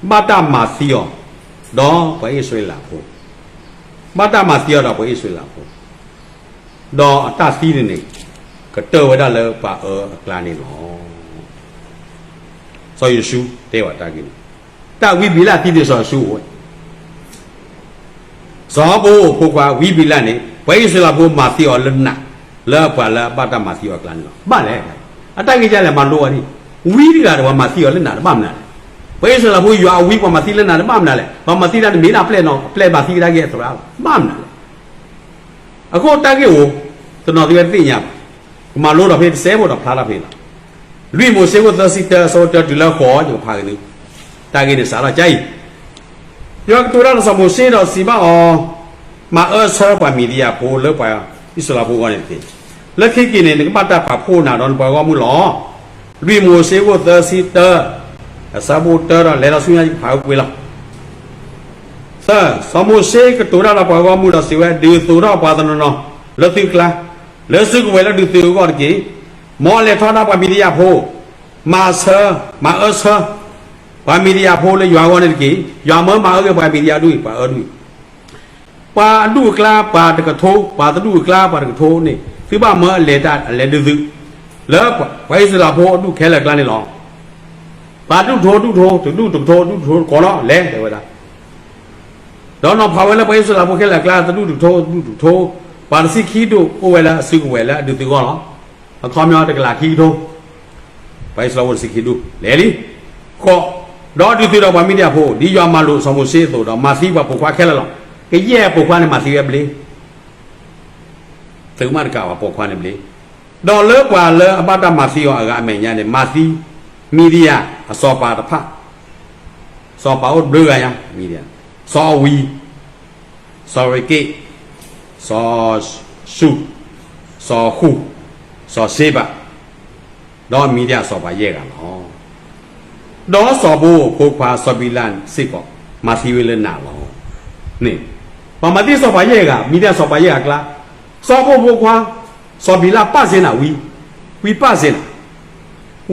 ဘၣ်တၢ်မၤသံအီၤ ဒီးပှၤအံၣ်စရ့လးဖိ, ဘၣ်တၢ်မၤသံအီၤဒီးပှၤအံၣ်စရ့လးဖိ, ဒီးအတၢ်သံန့ၣ်န့ၣ် ကတၢၢ်ဝဲဒၣ်လၢပှၤအၢအကျါန့ၣ်လီၤ. စီၤယိၤၡူတဲဝဲတၢ်ဂ့ၢ်န့ၣ်, တၢ်ဝံဘံလးသံန့ၣ် စီၤယိၤၡူအိၣ်ဝဲ စီၤပၤဟီၣ်ခိၣ်ဖိခွါ ဝံဘံလးန့ၣ် ပှၤအံၣ်စရ့လးဖိမၤသံအီၤလၢနး, လၢပှၤလၢအဘၣ်တၢ်မၤသံအီၤအကျါန့ၣ်လီၤ. ဘၣ်လဲၣ်, အတၢ်ဂ့ၢ်ကလဲၣ်မၤလိအီၤဒ်, ဝံတဂၤဒီးပှၤမၤသံအီၤလၢနးတဘၣ်မနုၤလဲၣ်. ပှၤအံၣ်စရ့လးဖိယွၤအဝံပှၤမၤသံလၢနးတဘၣ်မနုၤလဲၣ်. ပှၤမၤသံတၢ်န့ၣ်မ့ၢ်ဒၣ်အပျဲၢ်နီၤ အပျဲၢ်မၤသံကဒါက့ၤအသရၣ်လီၤ. ဘၣ်မနုၤလဲၣ်. အဃိတၢ်ဂ့ၢ်အိၣ်, တနီၤသ့ၣ်ဝဲတသ့ၣ်ညါဘၣ်. ကမၤလိဒီးဖဲတစဲးဖိဒီးဖျါထီၣ်ဖဲလီၤ. လွံၢ်မိၤၡ့ခိၣ်သၢဆံတၢ အဆၢဖိတၢတုၤလၢဃိး ယကဖးက့ၤသု, တၢ်ဂ့ၢ်န့ၣ်စးထီၣ်ကါအံၤ, ယွၤကတိၤတၢ်ဒီးစီၤမိၤၡ့ဒီးစံးဘၣ်အီၤ, မၤအၢဆၢပှၤမံၤဒယၣ်ဖိလၢပှၤအံၣ်စရ့လးဖိအဂီၢ်န့ၣ်တက့ၢ်. လၢခံက့ၤန့ၣ် နကဘၣ်တၢ်ပာ်ဖှိၣ်နၤဒီးနပှၤဂီၢ်မုၢ်လီၤ. လွံၢ်မိၤၡ့ခိၣ်သၢဆံတၢ အဆၢဖိတၢဒီး လဲၤဒီးဆူညါယကဖးဝဲကွံာ်လီၤ. သၢ, စီၤမိၤၡ့ကတိၤတၢ်ဒီးပှၤဂီၢ်မုၢ်ဒီးစံးဝဲ, ဒုးသိးထီၣ်ပှၤတနီၤနီၤ လၢသုကျါ, လၢစုကဝဲၤလၢဒုးသုးအဂီၢ်တက့ၢ်. မ်လဲၤထီဒါပှၤမံၤဒယၣ်ဖိ, မၤဆၢ, မၤအၢဆၢ ပှၤမံၤဒယၣ်ဖိလၢယွၤအဂီၢ်န့ၣ်တက့ၢ်. ယွၤမၢမၤအၢက့ၤပှၤမံၤဒယၣ်ဒူၣ်အံၤ, ပှၤအၢဒူၣ်အံၤ ပှၤအဒူၣ်အကျါ ပှၤတကထိ, ပှၤတဒူၣ်အကျါ ပှၤတကထိန့ၣ် သုဘၣ်မၢအလဲၤတၢ် အလဲၤဒုးသုး လၢပှၤအံၣ်စရ့လးဖိအဒူၣ်ခဲလၢာ်အကျါန့ၣ်လီၤ. ပှၤဒူၣ်တကထိဒူၣ်တကထိ, တဒူၣ်တကထိဒူၣ်တကထိ ကိးလီၤ လဲၤ တဲဝဲဒၣ်. ဒီးနီၤဖးဝဲလၢပှၤအံၣ်စရ့လးဖိခဲလၢာ်အကျါ တဒူၣ်တကထိဒူၣ်တကထိ, ပှၤတဆံခံဒူၣ်အိၣ်ဝဲလၢအစုကဝဲၤလၢအဒုးသုးအဂီၢ်လီၤ. အခီပညီတကလးခံကထိ ပှၤအံၣ်စရ့လးဖိတဆံခံဒူၣ် လဲၤလံ. ဃိး, ဒီးဒုးသုးဒီးပှၤမံၤဒယၣ်ဖိ ဒ်ယွၤမၤလိာ်စီၤမိၤၡ့အသိးဒီး မၤသံပှၤပိာ်ခွါခဲလၢာ်လီၤ. ကယဲၢ်ပိာ်ခွါန့ၣ်မၤသံဝဲဘျ့, သုးမးတကးဘၣ်ပိာ်ခွါန့ၣ်ဘျ့. ဒီးလၢပှၤလၢအဘၣ်တၢ်မၤသံအီၤအဂၤအမဲာ်ညါန့ၣ် မၤသံ မံၤဒယၣ်အစီၤပၤတဖၣ်, စီၤပၤအိၣ်တဘျုးဂၤညါ, မံၤဒယၣ်, စီၤအဝံၤ စီၤရ့က့ၣ်, စီၤၡူၣ်, စီၤဃူၣ်, စီၤၡ့ဘၣ်, ဒီးမံၤဒယၣ်အစီၤပၤယဲၢ်ဂၤလီၤ. ဒီးစီၤဘိအဖိခွါစီၤဘံလးစ့ၢ်ကီး မၤသံဝဲလၢနၤလီၤ. န့ၣ်, ပှၤမၤသံစီၤပၤယဲၢ်ဂၤ, မံၤဒယၣ်စီၤပၤယဲၢ်ဂၤအကျါ, စီၤဘိအဖိခွါ စီၤဘံလးပၢ်စ့နၤဝံ, ဝံပၢ်စ့နၤ,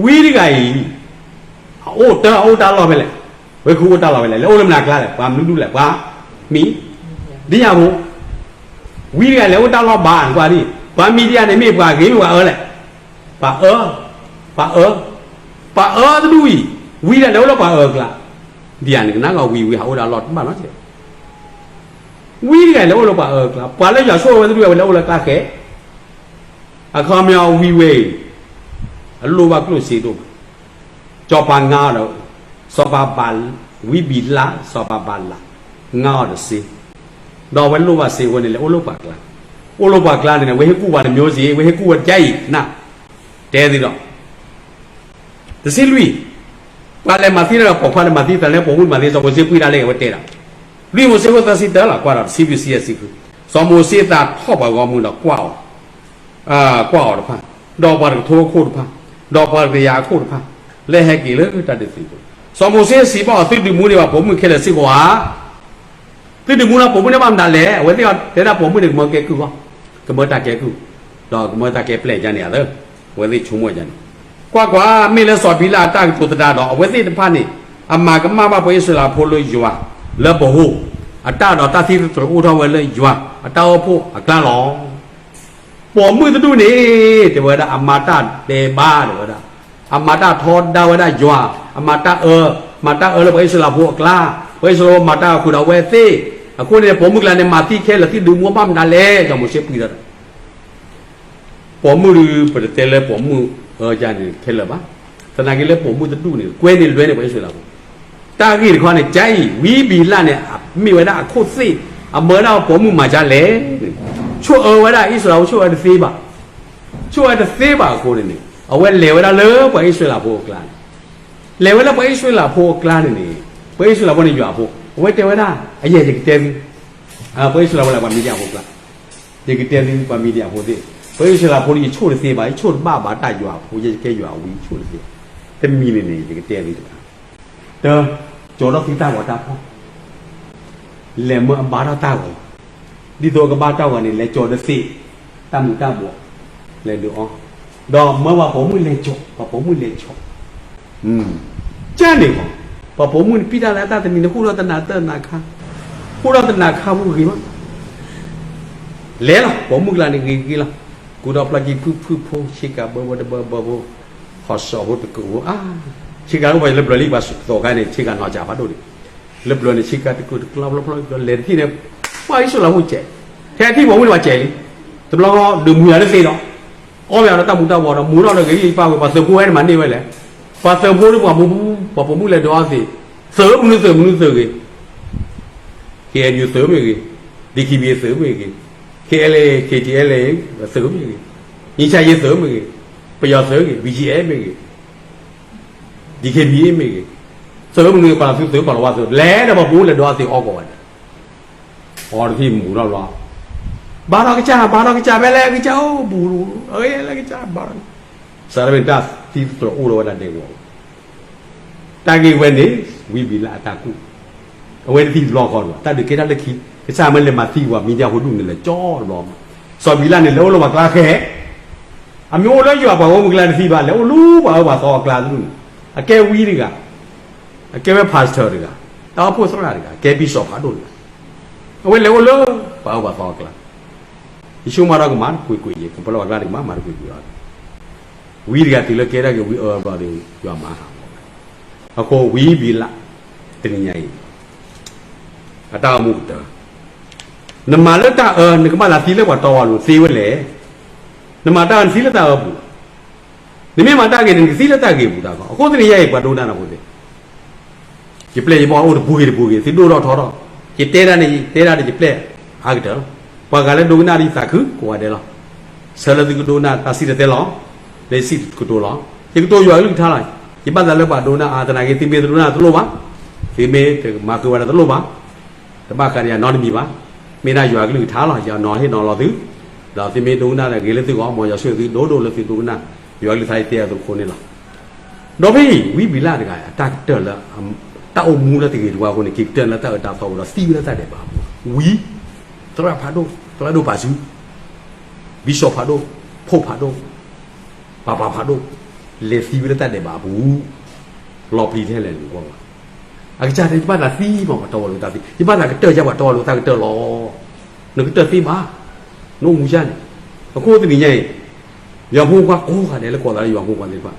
ဝံတဂၤအံၤ အအိၣ်တၢ် အအိၣ်တၢ်လီၢ်ဖဲလဲၣ်, ဝဲဃုအိၣ်တၢ်လီၢ်ဖဲလဲၣ်, လဲၤအိၣ်လၢမနုၤအကျါလဲၣ်, ပှၤမနုၤဒူၣ်လဲၣ်, ပှၤမံၤဒယၣ်ဖိ, ဝံတဂၤလဲၤအိၣ်တၢ်လီၢ်ဘၣ်န့ၣ်ကွၢ်ဒ်, ပှၤမံၤဒယၣ်န့ၣ်မ့ၢ်ပှၤဂ့ၤမ့ၢ်ပှၤအၢလဲၣ်, ပှၤအၢ, ပှၤအၢ, ပှၤအၢတဒူၣ်အံၤ, ဝံဒၣ်လဲၤအိၣ်လၢပှၤအၢအကျါ, ဒ်ယၤန့ၣ်ကနၣ်ကီးဝံဝံဟးအိၣ်ဒၣ်လီၢ်တဘၣ်နီတစဲး ဝံတဂၤလဲၤအိၣ်လၢပှၤအၢအကျါ, ပှၤလၢယွၤဆိၣ်ဝဲတဒူၣ်အဝဲလဲၤအိၣ်လၢကျါဃဲ, အခီပညီဝံဝဲအံၤ အလိၣ်ဘၣ်ကျိၣ်စ့ဒိၣ်မး, စီၤပၤငါအီၤဒီး, စီၤပၤဘၣ်, ဝံဘံလး စီၤပၤဘၤလး ငါအီၤဒီးစ့, ဒီးအဝဲလိၣ်ဘၣ်စ့အဃိန့ၣ် လဲၤအိၣ်လၢပှၤကျါ, အိၣ်လၢပှၤကျါန့ၣ် အဝဲဟ့ၣ်ကူၣ်ပှၤတမျိုးစီ, အဝဲဟ့ၣ်ကူၣ်ဝဲတကါအံၤနၤ, တဲသ့ဒီး တဆံလွံၢ်, ပှၤလဲၤမၤသံတၢ်ဒီးပိာ်ခွါန့ၣ်မၤသံသးလၢပိာ်မုၣ်မၤသံ စီၤမိၤၡ့ပှံၢ်ဒၣ်လဲၣ် အဝဲတဲဒၣ်, လွံၢ်မိၤၡ့ခိၣ်သၢဆံတၢလီၤ ကွၢ်ဒီး တဆံလွံၢ်ဆံယဲၢ်ဆံဃု, စီၤမိၤၡ့သးထီၣ်ပှၤဂီၢ်မုၢ်ဒီးကွၢ်အီၤ, ကွၢ်အီၤတဖၣ်, ဒီးပှၤတကထိအခိၣ်တဖၣ်, ဒီးပှၤတကယၤအခိၣ်တဖၣ်, လၢဟဲက့ၤလၢတၢ်ဒုးသုးအပူၤ, စီၤမိၤၡ့စံးဘၣ်အီၤ သုဒုးမူန့ၢ်ဘၣ်ပိာ်မုၣ်ခဲလၢာ်စ့ၢ်ကီးဧါ သုဒုးမူလၢပိာ်မုၣ်န့ၣ်ဘၣ်မတၤလဲၣ်, အဝဲသ့ၣ်အီၤတဲဒၣ်ပိာ်မုၣ်န့ၣ် ကမၢကဲကုၢ်အီၤ, ကမၢတၢ်ကဲကုၢ်, ဒီးကမၢတၢ်ကဲပျဲၢ်ယါန့ၣ်အသၢ, အဝဲသ့ၣ်ဆိကမိၣ်ယါန့ၣ်, ကွၢ်ကွၢ်, မ့ၢ်လၢစီၤဘံလးအတၢ်ကတိၤသဒၣ်ဒီး အဝဲသ့ၣ်တဖၣ်န့ၣ် အမၤကမၣ်ဘၣ်ပှၤအံၣ်စရ့လးဖိလၢယွၤ, လၢပဟိ, အတၢ်ဒီးတၢ်သံသတြိာ်အိၣ်ထီၣ်ဝဲလၢယွၤ, အတၢ်အိၣ်ဖှိၣ်အကျါလီၤ. ပိာ်မုၣ်တဒူၣ်န့ၣ် တဲဝဲဒၣ် အမၤတၢ်ဒဲးဘး တဲဝဲဒၣ်, အမၤတၢ်ထီဒါဝဲဒၣ်ယွၤ, အမၤတၢ်အၢ, မၤတၢ်အၢလၢပှၤအံၣ်စရ့လးဖိအကျါ, ပှၤအံၣ်စရ့လးဖိမၤတၢ်ဃုာ်ဒီးအဝဲသ့ၣ်, အဃိန့ၣ် ပိာ်မုၣ်ကျါန့ၣ် မၤသံခဲလၢာ် သုဒုးမူဘၣ်မတၤလဲၣ်, စီၤမိၤၡ့ပှံၢ်ဒီး ပိာ်မုၣ်ဒုး ပတတဲလၢပိာ်မုၣ်အၢယါန့ၣ်ခဲလၢာ်ဘၣ်, သနာ်က့လၢပိာ်မုၣ်တဒူၣ်န့ၣ် ကွဲန့ၢ်လွဲန့ၢ်ပှၤအံၣ်စရ့လးဖိ, တၢ်ဂ့ၢ်တခီန့ၣ် ကါအံၤ ဝံဘံလးန့ၣ် မ့ၢ်ဝဲဒၣ်အခိၣ်သ့ၣ်, အမၢဒၣ်ပိာ်မုၣ်မၤကါလဲၣ်န့ၣ်, ဆိၣ်အၢဝဲဒၣ်အံၣ်စရ့လးဖိ ဆိၣ်အၢတသ့ဘၣ်, ဆိၣ်အၢတသ့ဘၣ်အဃိန့ၣ်န့ၣ် အဝဲလဲၤဝဲဒၣ်လၢပှၤအံၣ်စရ့လးဖိအကျါန့ၣ်, လဲၤဝဲလၢပှၤအံၣ်စရ့လးဖိအကျါန့ၣ်န့ၣ်, ပှၤအံၣ်စရ့လးဖိန့ၣ်ယွၤအဖိ, အဝဲတဲဝဲဒၣ် အယဲၢ်ယကတဲသု, ပှၤအံၣ်စရ့လးဖိလၢပှၤမံၤဒယၣ်ဖိအကျါ ယကတဲသု ပှၤမံၤဒယၣ်ဖိသ့ၣ်, ပှၤအံၣ်စရ့လးဖိန့ၣ် ယဆိၣ်တသ့ဘၣ်, ယဆိၣ်တဘၣ်ဘၣ်တၢ်ယွၤအဖိ, ယကဲယွၤအဝံဆိၣ်တသ့, တမံၤန့ၣ်န့ၣ် ယကတဲသုတခါ, တၢ, ကၠီၤထီၣ်သုတၢ်ဂီၤတၢ်ဖီၣ်, လဲၤမၢအဘါထီၣ်တၢ်ဂီၤ, ဒ်သိးကဘါတၢ်ဂီၤန့ၣ် လဲၤကၠီၤတသ့, တၢ်မူၤတၢ်ဘှီး, လဲၤဒုးအီ, ဒီးမၢပှၤပိာ်မုၣ်လဲၤကၠီၤ, ပှၤပိာ်မုၣ်လဲၤကၠီၤ ကၢ်န့ၣ်မး, ပှၤပိာ်မုၣ်န့ၣ် ပံၢ်တၢ်လၢအတၢ်တနံၤန့ၣ် ဟူၣ်ထီၣ်တနၤတၢ်နၤခါ, ဟူၣ်ထီၣ်တနၤခါဖိဂ့ၤမး, လဲၤလီၤ, ပိာ်မုၣ်ကျါန့ၣ်ဂ့ၤဂ့ၤလီၤ, ကူဒီးပျီကံဖုၣ်ဖုၣ်ဖိ ဆ့ကၤဘၢဘၢတဘၢဘၢဖိ, ဟီၣ်စီၣ်ဖိတကုးဖိ, အါ, ဆ့ကၤလၢပှၤလၢဘျၢလံ ပှၤသိးခါန့ၣ် ဆ့ကၤနီၢ်ကၠးဖးဒိၣ်န့ၣ်, လၢဘျၢန့ၣ် ဆ့ကၤတကုးတကျီဖျီဖျီ လဲၤတထံၣ်န့ၣ်, ပှၤအံၣ်စရ့လးဖိစဲး, ထဲထံၣ်ပိာ်မုၣ်န့ၣ်ပှၤစဲးလံ, တဘျီဃီဒုးမုာ်ယၤတသ့ဒီး အီၣ်ဝဲအီၤဒီးတၢ်မူၤတၢ်ဘှီးဒီး မူၤထီၣ်ဒီးဂ့ၤဂ့ၤပၢ်ဝဲ ပှၤသုးဖိဝဲန့ၣ်မၤန့ၢ်ဝဲလဲၣ်, ပှၤသုးဖိဒီးပှၤပိာ်မုၣ်, ပှၤပိာ်မုၣ်လဲၤဒုးအီသ့ၣ်, သုးမနုၤသုးမနုၤသုးဂ့ၤ, ခ့အဲၣ်ယူၣ်သုးမ့ၢ်ဂ့ၤ, ဒံၣ်ခံဘံၣ်သုးမ့ၢ်ဂ့ၤ, ခ့အဲၣ်လ့ၣ် ခ့ၣ်ထံၣ်အဲၣ်လ့ၣ် သုးမ့ၢ်ဂ့ၤ, ယံၤဆၣ်ယံၤသုးမ့ၢ်ဂ့ၤ, ပယီၤသုးဂ့ၤ, ဘံၣ်ကၠံၣ်အဲၣ်မ့ၢ်ဂ့ၤ, ဒံၣ်ခံဘံၣ်မ့ၢ်ဂ့ၤ, သုးမနုၤကီၢ်သူသုးကီၢ်လီၤဝါသုး လဲၤဒီးပှၤပိာ်မုၣ်လဲၤဒုးအီသ့ၣ်အီၣ်ကီးဝဲဒၣ် အီတထံၣ်မူၤထီၣ်ဘျီ, ဘါထီၣ်ကစၢ် ဘါထီၣ်ကစၢ် ဖဲလဲၣ်ကစၢ်အိၣ်ဘူး, အလၢကစၢ်ဘါထီၣ်, စးထီၣ်ဖဲန့ၣ်တၢ်သံသတြိာ်အိၣ်လီၤဝဲဒၣ်ဒဲကဝီၤ, တၢ်ဂ့ၢ်ဝဲန့ၣ် ဝံဘံလးအတၢ်ကူၣ်, အဝဲတသံတဘျီဃီဒီး တၢ်ဒုးကဲထီၣ်လၢခံ, ကစၢ်မ့ၢ်လဲၤမၤသံပှၤမံၤဒယၣ်ဖိဒူၣ်န့ၣ် လဲၤကၠီတဘျီမး, စီၤဘံလးန့ၣ် လဲၤအိၣ်လၢပှၤကျါဃဲ, အမ့ၢ်အိၣ်လၢယွၤပှၤဂီၢ်မုၢ်ကျါတသံဘၣ်, လဲၤအိၣ်လၢပှၤအၢပှၤသီအကျါတဒူၣ်န့ၣ်, အကဲဝံတဂၤ, အကဲဝဲ pastor တဂၤ, တၢ်အိၣ်ဖှိၣ်သရၣ်တဂၤ, ကဲ bishop ဖးဒိၣ်တဂၤ, အဝဲလဲၤအိၣ်လၢပှၤအၢပှၤသီအကျါ, ယဆိကမိၣ်ဒီးကမၤတကွ့ၢ်ကွ့ၢ်ယဲ, ကပလီၢ်ပှၤကျါန့ၣ် ကမၤမၤတကွ့ၢ်ကွ့ၢ်အီၤ, ဝံတဂၤတုၤလၢကဲထီၣ်က့ၤဝံအၢဘျီဒီး ယွၤမၤဟးဂီၤဝဲ, အဃိဝံဘံလး တနံၤညါအံၤ အတၢ်အိၣ်မူကတၢၢ်, နမၤလၢတၢ်အၢ နကဘၣ်သးသံလၢပှၤတီပှၤလိၤသ့ဝဲလဲၣ်, နမၤတၢ်အၢ နသံလၢတၢ်အၢပူၤ, နမ့ၢ်မၤတၢ်ဂ့ၤန့ၣ် နကသံလၢတၢ်ဂ့ၤပူၤတၢ်ကီ, အဃိတနံၤညါအံၤ ပှၤဒိကနၣ်တၢ်ဖိသ့ၣ် ယပျဲၢ်ယဘီၣ်အိၣ်တပူၤဂ့ၤတပူၤဂ့ၤ, သုဒိၣ်ထီၣ်ထီထီၣ်, ယတဲဒၣ်န့ၣ် ယတဲဒၣ်ဒီးယပျဲၢ်အါကတၢၢ်လီၤ, ပှၤဂၤလၢဒိကနၣ်ဒီးယသးခုကိးဂၤဒဲးလီၤ, ဆၢလၢသုကဒိကနၣ်တၢ်စံၣ်တဲၤတဲလီၤ, လၢယစံၣ်ကတိၤလီၤ, ယကတိၤယွၤကလုၢ်ကထါလီၤ, ယဘၣ်သးလၢပှၤဒိကနၣ်အါသနာ်က့ သုမ့ၢ်တဒိကနၣ်တလိၣ်ဘၣ်, သုမ့ၢ်တမၤဃုာ်ဝဲဒၣ်တလိၣ်ဘၣ် တဘၣ်ဃးဒီးယၤနီတမံၤဘၣ်, မ့ၢ်ဒၣ်ယွၤကလုၢ်ကထါလီၤ, ယနီၤဟ့ၣ်နီၤလီၤသု, ဒီးသုမ့ၢ်ဒိကနၣ်ဂ့ၤလၢသုဂီၢ် မ်ယွၤဆိၣ်ဂ့ၤသုဒိၣ်ဒိၣ်လၢသုဒိကနၣ်, ယွၤကလုၢ်ကထါယတဲအသိးအဃိန့ၣ်လီၤ. ဒီးဖဲအံၤ ဝံဘံလးတဂၤ အတၢ်ကတၢၢ်လၢ တၢ်အိၣ်မူလၢတဂ့ၤတဝါအဃိန့ၣ် က့ၤကတၢၢ်လၢတၢ်အၢတၢ်သီဝဲဒီးသံဝဲလၢတၢ်ဒဲးဘးအပူၤ, ဝံ, သရၣ်ဖးဒိၣ် သရၣ်ဒိၣ်ပာ်စု, bishop ဖးဒိၣ်, ဖိဖးဒိၣ် ပၤပၤဖးဒိၣ်, လဲၤသံဝဲလၢတၢ်ဒဲးဘးအပူၤ, လီၤပျံၤထဲလဲၣ်န့ၣ်ကွၢ်ဘၣ်, အကစၢ်တဲ ယဘၣ်သးသံမး ပှၤတီပှၤလိၤတၢ်သံ, ယဘၣ်သးကတၢၢ်ယၤပှၤတီပှၤလိၤတၢ်ကတၢၢ်လီၤ, နကတၢၢ်သ့ဘၣ်, နအိၣ်မူယၤန့ၣ်, အဃိတနံၤညါအံၤ ယွၤဖိခွါကိးဂၤဒဲးလၢကီၢ်သးလၢယွၤဖိခွါသ့ၣ်တဖၣ်,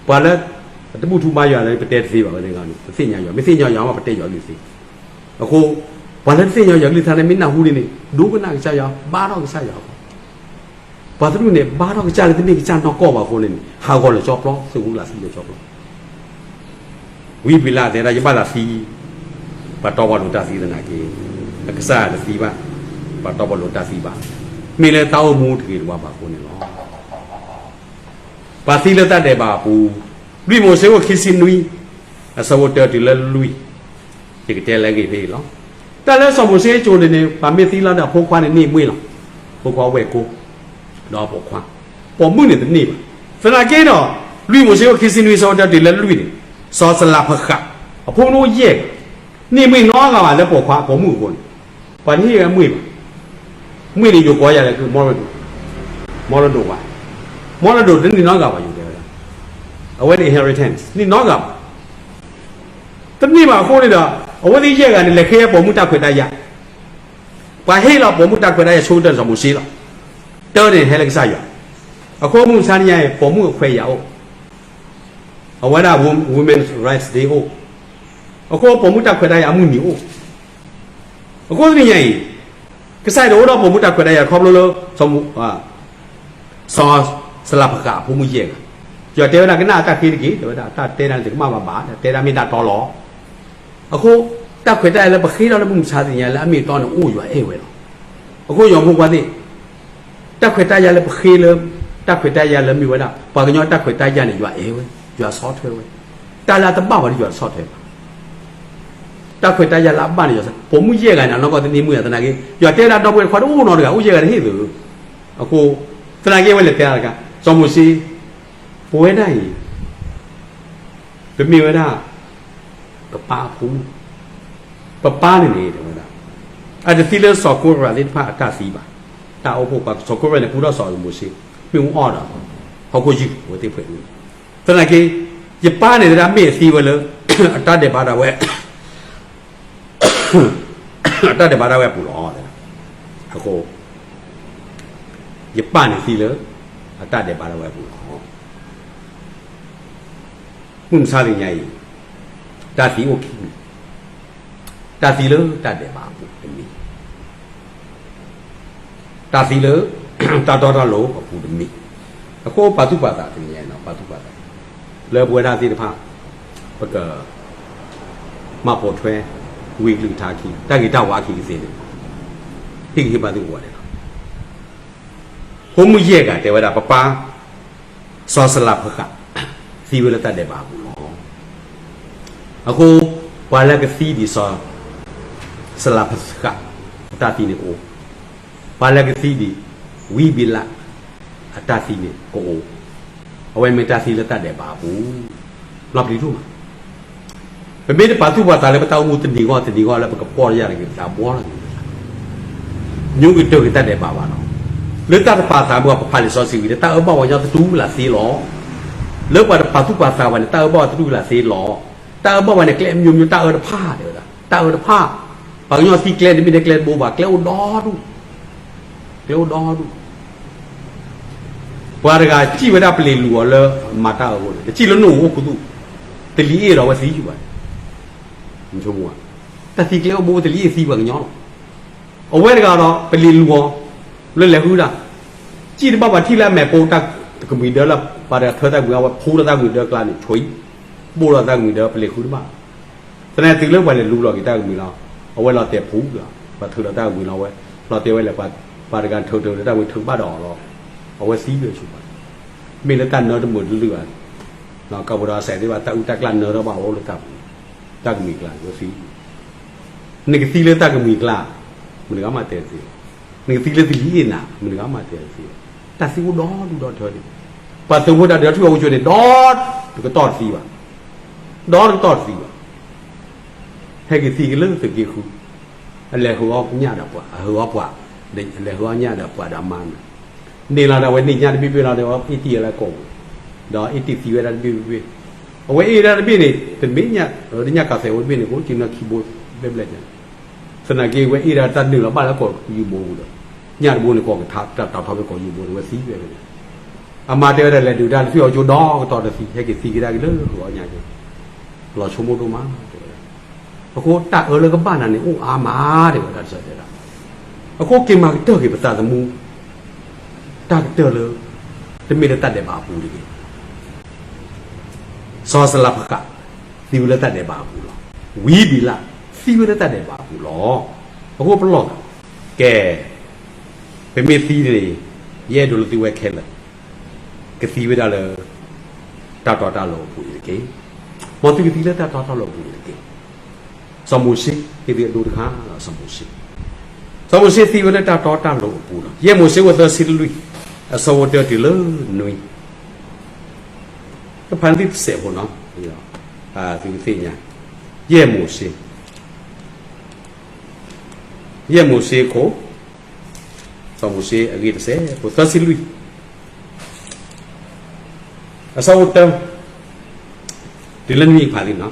ပှၤလၢ တဘူၣ်ထီၣ်ဘါယွၤလၢပတဲတသ့ဘၣ်ဝဲန့ၣ်ဂၤန့ၣ် တသ့ၣ်ညါယွၤ, မ့ၢ်သ့ၣ်ညါယွၤမး ပတဲယွၤကလုၢ်သ့, အဃိ ပှၤလၢတသ့ၣ်ညါယွၤကလုၢ်ကထါန့ၣ် မ့ၢ်နၢ်ဟူဒ်န့ၣ် ဒိကနၣ်ကစၢ်ယွၤ ဘါထီၣ်ကစၢ်ယွၤအဂီၢ်, ပှၤတဒူၣ်န့ၣ် ဘါထီၣ်ကစၢ်လၢတမ့ၢ်ကစၢ်နီၢ်ကီၢ်ဘၣ်အဃိန့ၣ်န့ၣ် ဟးဂီၤလၢာ်ကၠီပျီ သုးမုၢ်လၢ်သံလၢာ်ကၠီပျီ ဝံဘံလးတဲဒၣ် ယဘၣ်သးသံ ပှၤတီပှၤလိၤတၢ်သံသနာ်က့, အကစၢ်တသံဘၣ် ပှၤတီပှၤလိၤတၢ်သံဘၣ်, မ့ၢ်လၢတၢ်အိၣ်မူတဂ့ၤတဝါဘၣ်အဃိန့ၣ်လီၤ. ပှၤသံလၢတၢ်ဒဲးဘးအပူၤ, လွံၢ်မိၤၡ့အခိၣ်ခံဆံနွံ အဆၢဖိတၢတုၤလၢလွံၢ်, ယကတဲလၢအဂ့ၢ်ဖဲအံၤလီၤ. တၢ်လၢစီၤမိၤၡ့ကၠိန့ၣ်န့ၣ် ပှၤမ့ၢ်သံလီၤဒီးအဖိခွါန့ၣ်န့ၢ်မွ့ၢ်လီၤ. ဖိခွါဝဲၢ်ကိ ဒီးပိာ်ခွါ, ပိာ်မုၣ်န့ၣ်တန့ၢ်ဘၣ်. သနာ်က့ဒီး လွံၢ်မိၤၡ့အခိၣ်ခံဆံနွံ အဆၢဖိတၢတုၤလၢလွံၢ်န့ၣ်, စီၤစလၤဖဃး အဖိမုၣ်ယဲၢ်ဂၤ န့ၢ်မွ့ၢ်နီတဂၤဘၣ်လၢပိာ်ခွါ ပိာ်မုၣ်အဃိန့ၣ်, ပှၤတဟ့ၣ်ဝဲမွ့ၢ်ဘၣ်. မွ့ၢ်န့ၣ်ယိၤကိးယၤလၢ မီရဒိၣ်, မီရဒိၣ်ဝဲ, မီရဒိၣ်တန့ၢ်နီတဂၤဘၣ် ယိၤတဲဝဲဒၣ်, အဝဲန့ၣ် inheritance န့ၢ်နီတဂၤဘၣ်. တန့ၢ်ဘၣ်အဃိန့ၣ်ဒီး အဝဲသ့ၣ်ယဲၢ်ဂၤန့ၣ် လဲၤဃ့ပိာ်မုၣ်တၢ်ခွဲးတၢ်ယာ်, ပှၤဟ့ၣ်လီၤပိာ်မုၣ်တၢ်ခွဲးတၢ်ယာ်ဆိကတၢၢ်န့ၣ် စီၤမိၤၡ့လီၤ. တၢန့ၣ်ဟဲလၢကစၢ်ယွၤ, အဃိမုၢ်မဆါတနံၤအံၤ ပိာ်မုၣ်အခွဲးယာ်အိၣ်, အဝဲဒၣ် Women's Rights Day အိၣ်, အဃိပိာ်မုၣ်တၢ်ခွဲးတၢ်ယာ်အမုၢ်နံၤအိၣ်, အဃိတနံၤညါအံၤ ကစၢ်ယွၤတအိၣ်ဒီးပိာ်မုၣ်တၢ်ခွဲးတၢ်ယာ်ခီဖျိလၢ စီၤစလၤဖဃးအဖိမုၣ်ယဲၢ်ဂၤ, ယွၤတဲဝဲဒၣ်ကနၣ်အတၢ်ဃ့တက့ၢ်, တဲဝဲဒၣ်တၢ်တဲဒၣ်န့ၣ်တကမၣ်ဘၣ်ဘၣ်, တဲဒၣ်မ့ၢ်ဒၣ်တီလီၤ. အဃိ တၢ်ခွဲးတၢ်ယာ်လၢပဃ့ထီၣ်လၢမုၢ်မဆါတနံၤညါလၢအမ့ၢ်အတီန့ၣ် အိၣ်ယွၤအဲၣ်ဝဲလီၤ. အဃိယွၤဖိခွါသ့ၣ် တၢ်ခွဲးတၢ်ယာ်လၢပဃ့လၢ တၢ်ခွဲးတၢ်ယာ်လၢမ့ၢ်ဝဲဒၣ် ပှၤကညီတၢ်ခွဲးတၢ်ယာ်န့ၣ် ယွၤအဲၣ်ဝဲ, ယွၤဆီၣ်ထွဲဝဲ, တၢ်လၢအတဘၣ်ဝဲဒီးယွၤဆီၣ်ထွဲဘၣ်. တၢ်ခွဲးတၢ်ယာ်လၢအဘၣ်န့ၣ် ယွၤ, ပိာ်မုၣ်ယဲၢ်ဂၤန့ၣ် အနီၢ်ကီၢ်တန့ၢ်မွ့ၢ်သနာ်က့ ယွၤတဲဝဲဒၣ်ဒီပုၢ်ဝဲၢ်ခွါတအိၣ်နီတဂၤ အိၣ်ယဲၢ်ဂၤတဟ့ၣ်သု, အဃိ သနာ်က့ဝဲလဲၤတဲတၢ်တခါ, စီၤမိၤၡ့ ပဝဲဒၣ်အံၤ ပမ့ၢ်ဝဲဒၣ် ပပၢ်အဖိမုၣ်, ပပၢ်န့ၣ်န့ၣ် တဲဝဲဒၣ် အတသံလၢစီၤကိရးသ့ၣ်တဖၣ်အတၢ်သံဘၣ်. တၢ်အိၣ်ဖှိၣ်ပှၤ စီၤကိရးန့ၣ် ပူထီၣ်စီၤမိၤၡ့ မ့ၣ်အူအီၣ်ဒီး ဟီၣ်ခိၣ်ယုၢ်ဝဲသ့ၣ်ဖှဲးန့ၣ်, သနာ်က့ ယပၢ်န့ၣ်တဲဒၣ် မ့ၢ်အသံဝဲလၢ အတၢ်ဒဲးဘးဒၣ်ဝဲ အတၢ်ဒဲးဘးဒၣ်ဝဲအပူၤလီၤ. အဃိ ယပၢ်န့ၣ်သံလၢ အတၢ်ဒဲးဘးဒၣ်ဝဲအပူၤလီၤ. မုၢ်မဆါတနံၤညါအံၤ တၢ်သံအိၣ်ခံမံၤ, တၢ်သံလၢတၢ်ဒဲးဘးအပူၤတမံၤ, တၢ်သံလၢ တၢ်တီတၢ်လိၤအပူၤတမံၤ, အဃိပာ်သူၣ်ပာ်သးတနံၤညါအံၤ ပာ်သူၣ်ပာ်သး လၢပဝဲဒၣ်သ့ၣ်တဖၣ် ပက မၤပိာ်ထွဲ ဝံအကလုၢ်ကထါခံ တၢ်ဂ့ၤတၢ်ဝါခံကသ့န့ၣ် ဟ့ၣ်ဂံၢ်ဟ့ၣ်ဘါသုကိးဂၤဒဲးလီၤ. ဖိမုၣ်ယဲၢ်ဂၤတဲဝဲဒၣ် ပပၢ် စီၤစလၤဖဃး သံဝဲလၢတၢ်ဒဲးဘးအပူၤလီၤ. အဃိ ပှၤလၢကသံဒံးစီၤ စလၤဖဃး အတၢ်သံန့ၣ်ကအိၣ်, ပှၤလၢကသံဒံး ဝံဘံလး အတၢ်သံန့ၣ်ကအိၣ်, အဝဲမ့ၢ်တၢ်သံလၢတၢ်ဒဲးဘးအပူၤ, လီၤပျံၤဒိၣ်မး. ပမ့ၢ်တပာ်သူၣ်ပာ်သးလၢပတၢ်အိၣ်မူတနံၤဂီၢ်တနံၤဂီၢ်လၢပကပီၢ်ယၢ်တဂ့ၤပသးဘီလီၤ, ညိကွံာ်တၢၢ်က့ၤတၢ်ဒဲးဘးဘၣ်လီၤ. လၢတၢ်တပာ်သးမ့ၢ်ပဖးလံာ်စီဆှံဝံၤ တၢ်အၢဘၣ်ဝဲညီတတူၢ်လၢ်သ့လီၤ. လၢပှၤတပာ်သူၣ်ပာ်သးဘၣ်န့ၣ် တၢ်အၢဘၣ်ဝဲတတူၢ်လၢ်သ့လီၤ. တၢ်အၢဘၣ်ဝဲန့ၣ် ကျဲအမျိုးမျိုး တၢ်အၢတဖၣ်တဲဝဲဒၣ် တၢ်အၢတဖၣ်, ပှၤကညီသံကျဲတမ့ၢ်ထဲကျဲတဘိဘၣ် ကျဲအိၣ်ဒီဒူၣ်, ကျဲအိၣ်ဒီဒူၣ် ပှၤတဂၤစံၣ်ဝဲဒၣ်ပလံၤလူၤအီၤလၢမၤတၢ်အၢအဃိန့ၣ် တစံၣ်လၢနအိၣ်အိၣ်ခူသူၣ်, တလံၤအ့ၣ်ဒီးအဝဲသံဆူၣ်ဘၣ်, တၢ်သံကျဲအိၣ်ဘိတလံၤအ့ၣ်သံပှၤကညီလီၤ. အဝဲတဂၤဒီး ပလံၤလူၤအီၤ လၢလဲၤဃုတၢ်, စံၣ်တဘၣ်ပှၤထံၣ်လၢအမဲာ်ပိတၢ်ကမှံၤဒၢလၢ ပှၤတဂၤထၢတၢ်ကမှံၤအဝဲဖူလီၤတၢ်ကမှံၤဒၢကျါန့ၣ် ဆွံ, ဘိၣ်လီၤတၢ်ကမှံၤဒၢပလံၤဃုတဘၣ် သနာ်က့တုၤလၢပှၤလဲၤလူလီၤက့ၤတၢ်ကမှံၤလီၤ, အဝဲလီၤတဲာ်ဖူလီၤ, ပှၤထုးလီၤတၢ်ကမှံၤလီၤဝဲ, လီၤတဲာ်ဝဲလဲၣ်, ပှၤတဂၤထုးထုးလၢတၢ်ကမှံၤထုးဘၣ်ဒီးအီၤလီၤ, အဝဲသံဝဲဆူၣ်ဘၣ်, မ့ၢ်လၢတၢ်နၢတမုာ်တလုၢ်ဘၣ်, ကီၢ်ပူၤဒီးစဲးသ့ၣ်ဘၣ် တၢ်အုၣ်တၢ်ကျၢ်နၢထီၣ်ဘၣ်အိၣ်လၢတၢ်ပူၤ, တၢ်ကမှံၤကျါန့ၣ်ဝဲသံ နကသံလၢတၢ်ကမှံၤကျါ, မတၤဂၤမးတဲတသ့, နကသံလၢတလံၤအ့ၣ်နၤ မတၤဂၤမးတဲတသ့, တၢ်သံအိၣ်ဒီဒူၣ်ဒီထၢန့ၣ်, ပှၤသုးဖိတၢ်ဒုးထီၣ်ထူၣ်အီၤအိၣ်ကၠိန့ၣ် ဒီတကတီၢ်တသံဘၣ်, ဒီတကတီၢ်တသံဘၣ်, ဟဲက့ၤသံက့ၤလၢသုးက့ဃု, အလဲၤဟုးအီၣ်ညၣ်ဒီးပှၤ အဟုးအီၣ်ပှၤ, လဲၤဟုးအီၣ်ညၣ်ဒီးပှၤဒီးအမါန့ၣ်, န့ၣ်လီၤဒီးအဝဲန့ၢ်ညၣ်တဘ့ၣ်ဘ့ၣ်လီၤဒီးအ့ၣ်တံၢ်ဝဲလၢကီၢ်ပူၤ, ဒီးအ့ၣ်တံၢ်သံဝဲဒၣ်တဘ့ၣ်ဘ့ၣ်ဘ့ၣ်, အဝဲအ့ၣ်ဒၣ်တဘ့ၣ်န့ၣ် တမ့ၢ်ညၣ် တညၣ်ကးသဲးဝဲတဘ့ၣ်န့ၣ် ကအိၣ်က့ၤနီၢ်ခံဘိဘျဲၣ်ဘျဲၣ်န့ၣ်, သနာ်က့ဝဲအ့ၣ်ဒၣ်တၢ်နုာ်လီၤဘၣ်လၢကီၢ်ယူၤဘိပူၤဒီး, ညၣ်တဘိန့ၣ် ကီၢ်ကထါတၢ်တၢ်ထီၣ်ဖဲကီၢ်ယူၤဘိန့ၣ် ဝဲသံဝဲဖဲန့ၣ်, အမါတဲဝဲဒၣ်လဲၤဒုးတၢ်လၢထွံၣ်အီၤကၠိဒီကတီၢ်တသံ ဟဲက့ၤသံကဒါက့ၤလၢဟုးအီၣ်ညၣ်ကၠိ, လီၤဆိကမိၣ်ဒိၣ်မးတဲဝဲဒၣ်, အဃိတၢ်အၢလၢကဘၣ်နၤန့ၣ်အိၣ်အါမးတဲဝဲဒၣ်တစၢတဲဒၣ်, အဃိက့ၤမၤကတၢၢ်က့ၤပသးသမူ, တၢ်ကတၢၢ်လၢ တမ့ၢ်လၢတၢ်ဒဲးဘးအပူၤတဂ့ၤ စီၤစလးဖဃး သံဝဲလၢတၢ်ဒဲးဘးအပူၤလီၤ. ဝံဘံးလး သံဝဲလၢတၢ်ဒဲးဘးအပူၤလီၤ. အဃိပလီၢ်သး, ကဲ, ပမ့ၢ်သံန့ၣ် ယအဲၣ်ဒိးလၢသုဝဲခဲလၢာ် ကသံဝဲဒၣ်လၢ တၢ်တီတၢ်လိၤအပူၤန့ၣ်တက့ၢ်. မ်သုကသံလၢတၢ်တီတၢ်လိၤအပူၤန့ၣ်တက့ၢ်. စီၤမိၤၡ့ ဟ့ၣ်သုအဒိတခါ, စီၤမိၤၡ့, စီၤမိၤၡ့သံဝဲလၢတၢ်တီတၢ်လိၤအပူၤလီၤ. ယဲၢ်မိၤၡ့ အဆၢဒိၣ်သၢဆံလွံၢ်, အဆၢဖိတၢတုၤလၢနွံ ကဖးန့ၢ်သုတစဲးဖိနီၤ, သုကသ့ၣ်ညါ, ယဲၢ်မိၤၡ့, ယဲၢ်မိၤၡ့အခိၣ်, စီၤမိၤၡ့အဂ့ၢ်တစဲးဖိသၢဆံလွံၢ်, အဆၢဖိတၢ တုၤလၢနွံဖးလံနီၤ,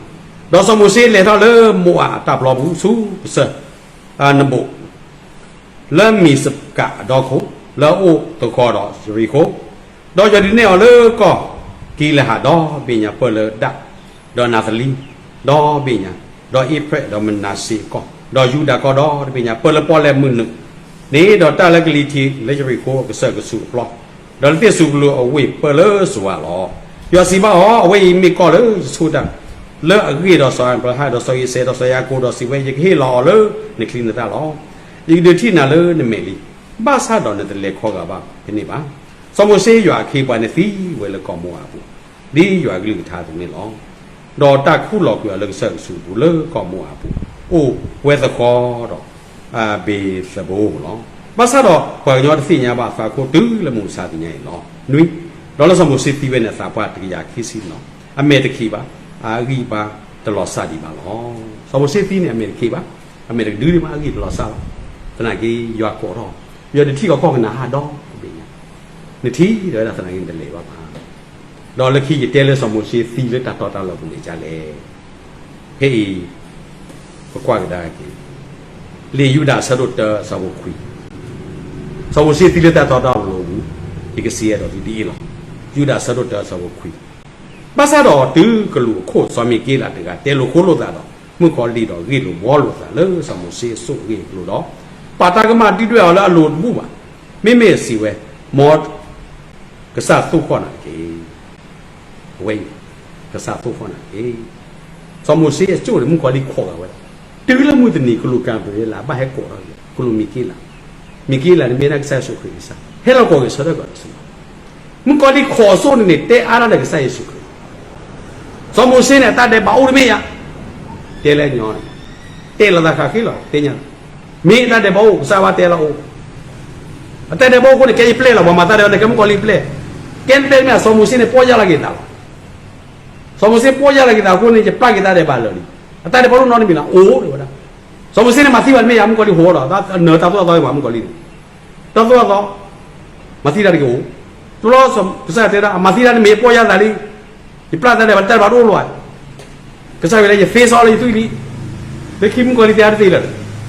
ဒီးစီၤမိၤၡ့လဲၤထီၣ်လၢမိၤအၤအတၢ်ပျီပူၤဆူကစၢၢ်နဘိး လၢမံးစကးအဒီခိၣ် လၢအအိၣ်သဃီဒီးယရံၣ်ခိၣ်, ဒီးယွၤဒုးနဲၣ်အီၤလၢကီၢ်ကံလဟးဒီဘ့ၣ်ညါ ပၢၢ်လၢဒၣ်, ဒီးနၤသလံ, ဒီဘ့ၣ်ညါ, ဒီးအ့ဖြဲၣ်, ဒီးမနၤၡ့အကီၢ်, ဒီးယူဒၤကီၢ်ဒီတဘ့ၣ်ညါ ပၢၢ်လၢပီၣ်လဲၣ်မုၢ်နုာ်န့ၣ်, ဒီးတၢ်လၢကလံၤထံးလၢယရံၣ်ခိၣ်အကစၢၢ်ကဆူးအပျီ, ဒီးလသ့ၣ်စူးပလိာ်အဝ့ၢ်ပၢၢ်လၢစဝၤလီၤ. ယွၤစံးဘၣ်အီၤ, အဝဲအံၤမ့ၢ်ကီၢ်လၢယဆိၣ်တၢ် လၢအဂ့ၢ်ဒီးစီၤအၤဘြၤဟၣ်, ဒီးစီၤအံၤစဲး, ဒီးစီၤယၤကိာ်, ဒီးစံးဝဲ, ယကဟ့ၣ်လီၤအီၤလၢနချံနသၣ်လီၤ. ယကဒုးထံၣ်နၤလၢနမဲာ်လံ, ဘၣ်ဆၣ်ဒီးနတလဲၤခီဂာ်ဘၣ်ဖဲန့ၣ်ဘၣ်. စီၤမိၤၡ့ယွၤအခ့အပှၤန့ၣ်သံဝဲလၢကီၢ်မိၤအၤအပူၤ, ဒ်ယွၤအကလုၢ်ကထါအသိးန့ၣ်လီၤ. ဒီးတၢ်ခူၣ်လီၤကွံာ်အီၤလၢကစၢၢ်ကဆူးအပူၤလၢကီၢ်မိၤအၤအပူၤ, အိၣ်ဝဲသဃီဒီး ဘ့ၤသဘိလီၤ. ဘၣ်ဆၣ်ဒီးပှၤကညီတသ့ၣ်ညါဘၣ်အသးအဃိတုၤလၢမုၢ်မဆါတနံၤအံၤလီၤ. နွံ, ဒီးလၢစီၤမိၤၡ့သံဝဲန့ၣ် အသးပှၢ်တကယၤခံဆံလီၤ. အမဲာ်တခံးဘၣ်, အဂံၢ်ဘါတလီၤစၢ်ဒံးဘၣ်လီၤ. စီၤမိၤၡ့သံန့ၣ် အမဲာ်တခံးဘၣ်, အမဲာ်တကဒုဒံးဘၣ်, အဂံၢ်တလီၤစၢ်ဘၣ်. သနာ်က့ယွၤကိးထီၣ်, ယွၤဒုးထံၣ်ကီးကီၢ်ကနၤအၣ်ဒီဘ့ၣ်ညါ, နထံၣ်ဒီးဝဲဒၣ်သနာ်က့နတလဲၤဘၣ်ဘၣ်. ဒီးလၢခံယတဲလၢစီၤမိၤၡ့သံလၢတၢ်တီတၢ်လိၤအပူၤန့ၣ်ဒ်လဲၣ်. ဖဲအံၤ ပကွၢ်ကဒါက့ၤ လံာ်ယူဒၤအဆၢဒိၣ်တၢအဆၢဖိခွံ, စီၤမိၤၡ့သံလၢတၢ်တီတၢ်လိၤအပူၤ, ယကစံးအဲၣ်ဒိးသုဒ်အံၤလီၤ. ယူဒၤအဆၢဒိၣ်တၢအဆၢဖိခွံ, ဘၣ်ဆၣ်ဒီးတုၤကလူးအခိၣ်စီၤမံၤက့လးတဂၤ တဲလိာ်ဃိလိာ်သးဒီး မုၣ်ကီၤလံၢ်ဒီးဂ့ၢ်လိာ်ဘှီလိာ်သးလၢစီၤမိၤၡ့အစိၣ်အဂ့ၢ်အကျိၤဒီး ပာ်တၢ်ကမၣ်ဒုၣ်ဒွဲၣ်အီၤလၢအလိၤတဘူၣ်ဘၣ်. မ့မ့ၢ်စံးဝဲ, မ်ကစၢ်သိၣ်ဃီၣ်နၤတက့ၢ်. အဝဲအံၤ ကစၢ်သိၣ်ဃီၣ်နၤတက့ၢ်. စီၤမိၤၡ့အစိၣ်န့ၣ် မုၣ်ကီၤလံၢ်ခိးဂာ်ဝဲဒၣ်, တုၤလၢမုၢ်တနံၤကလူးကၤဘြံၤလးဘၣ်ဟဲကိးထီၣ်က့ၤ ကလူးမံၤက့လး, မံၤက့လးန့ၣ်မ့ၢ်ဒၣ်ကစၢ်ယ့ၣ်ၡူးခရံာ်ကစၢ်, ဟဲလီၤကိးက့ၤဆၢထၢၣ်ကီးတစဲး, မုၣ်ကီၤလံၢ်ခိးအစိၣ်န့ၣ်န့ၣ် တဲအါတၢ်ဒီးကစၢ်ယ့ၣ်ၡူးခရံာ် စီၤမိၤၡ့န့ၣ် အတၢ်ဒဲးဘးအိၣ်တမ့ၢ်ဧါ, တဲလၢညီန့ၣ်, တဲလီၤသးဃးဃ့လီၤ သ့ၣ်ညါလီၤ, မ့ၢ်အတၢ်ဒဲးဘးအိၣ် ကစၢ်ဘၣ်တဲလီၤအိၣ်, အတၢ်ဒဲးဘးအိၣ်အဃိန့ၣ် ကဲယပျဲၢ်လီၤ ပှၤမၤတၢ်ဒဲးဘးန့ၣ် ကဲမုၣ်ကီၤလံၢ်ပျဲၢ်, ကဲနပျဲၢ်တမ့ၢ် စီၤမိၤၡ့န့ၣ် ပီၢ်ယၢ်လီၤက့ၤသးလီၤ, စီၤမိၤၡ့ပီၢ်ယၢ်လီၤက့ၤသးအဃိန့ၣ် ယပျဲၢ်က့ၤတၢ်ဒဲးဘးလၢာ်လံ အတၢ်ဒဲးဘးတအိၣ်နီတမံၤလီၤ အိၣ် တဲဝဲဒၣ်. စီၤမိၤၡ့န့ၣ် မၤသံဘၣ်တမ့ၢ်ယၤ မုၣ်ကီၤလံၢ်ဟိးဒီး နၢၤတၢ်သိၣ်တၢ်သီဘၣ် မုၣ်ကီၤလံၢ်န့ၣ် တၢ်သိၣ်တၢ်သီ မၤသံတၢ်တဂ့ၤအိၣ်. တဘျီ ကစၢ်ယွၤတဲဒၣ် အမၤသံတၢ်တမ့ၢ် ပီၢ်ယၢ်သးလံ, ယပျၢ်တၢ်ဒဲးဘး တၢ်ဒဲးဘးတအိၣ်လၢၤဘၣ်. ကစၢ်ယွၤတဲ ယသ့စီလၢယသွံၣ်လံ. လၢခံမုၣ်ကီၤလံၢ်တဲအါတသ့လၢၤ.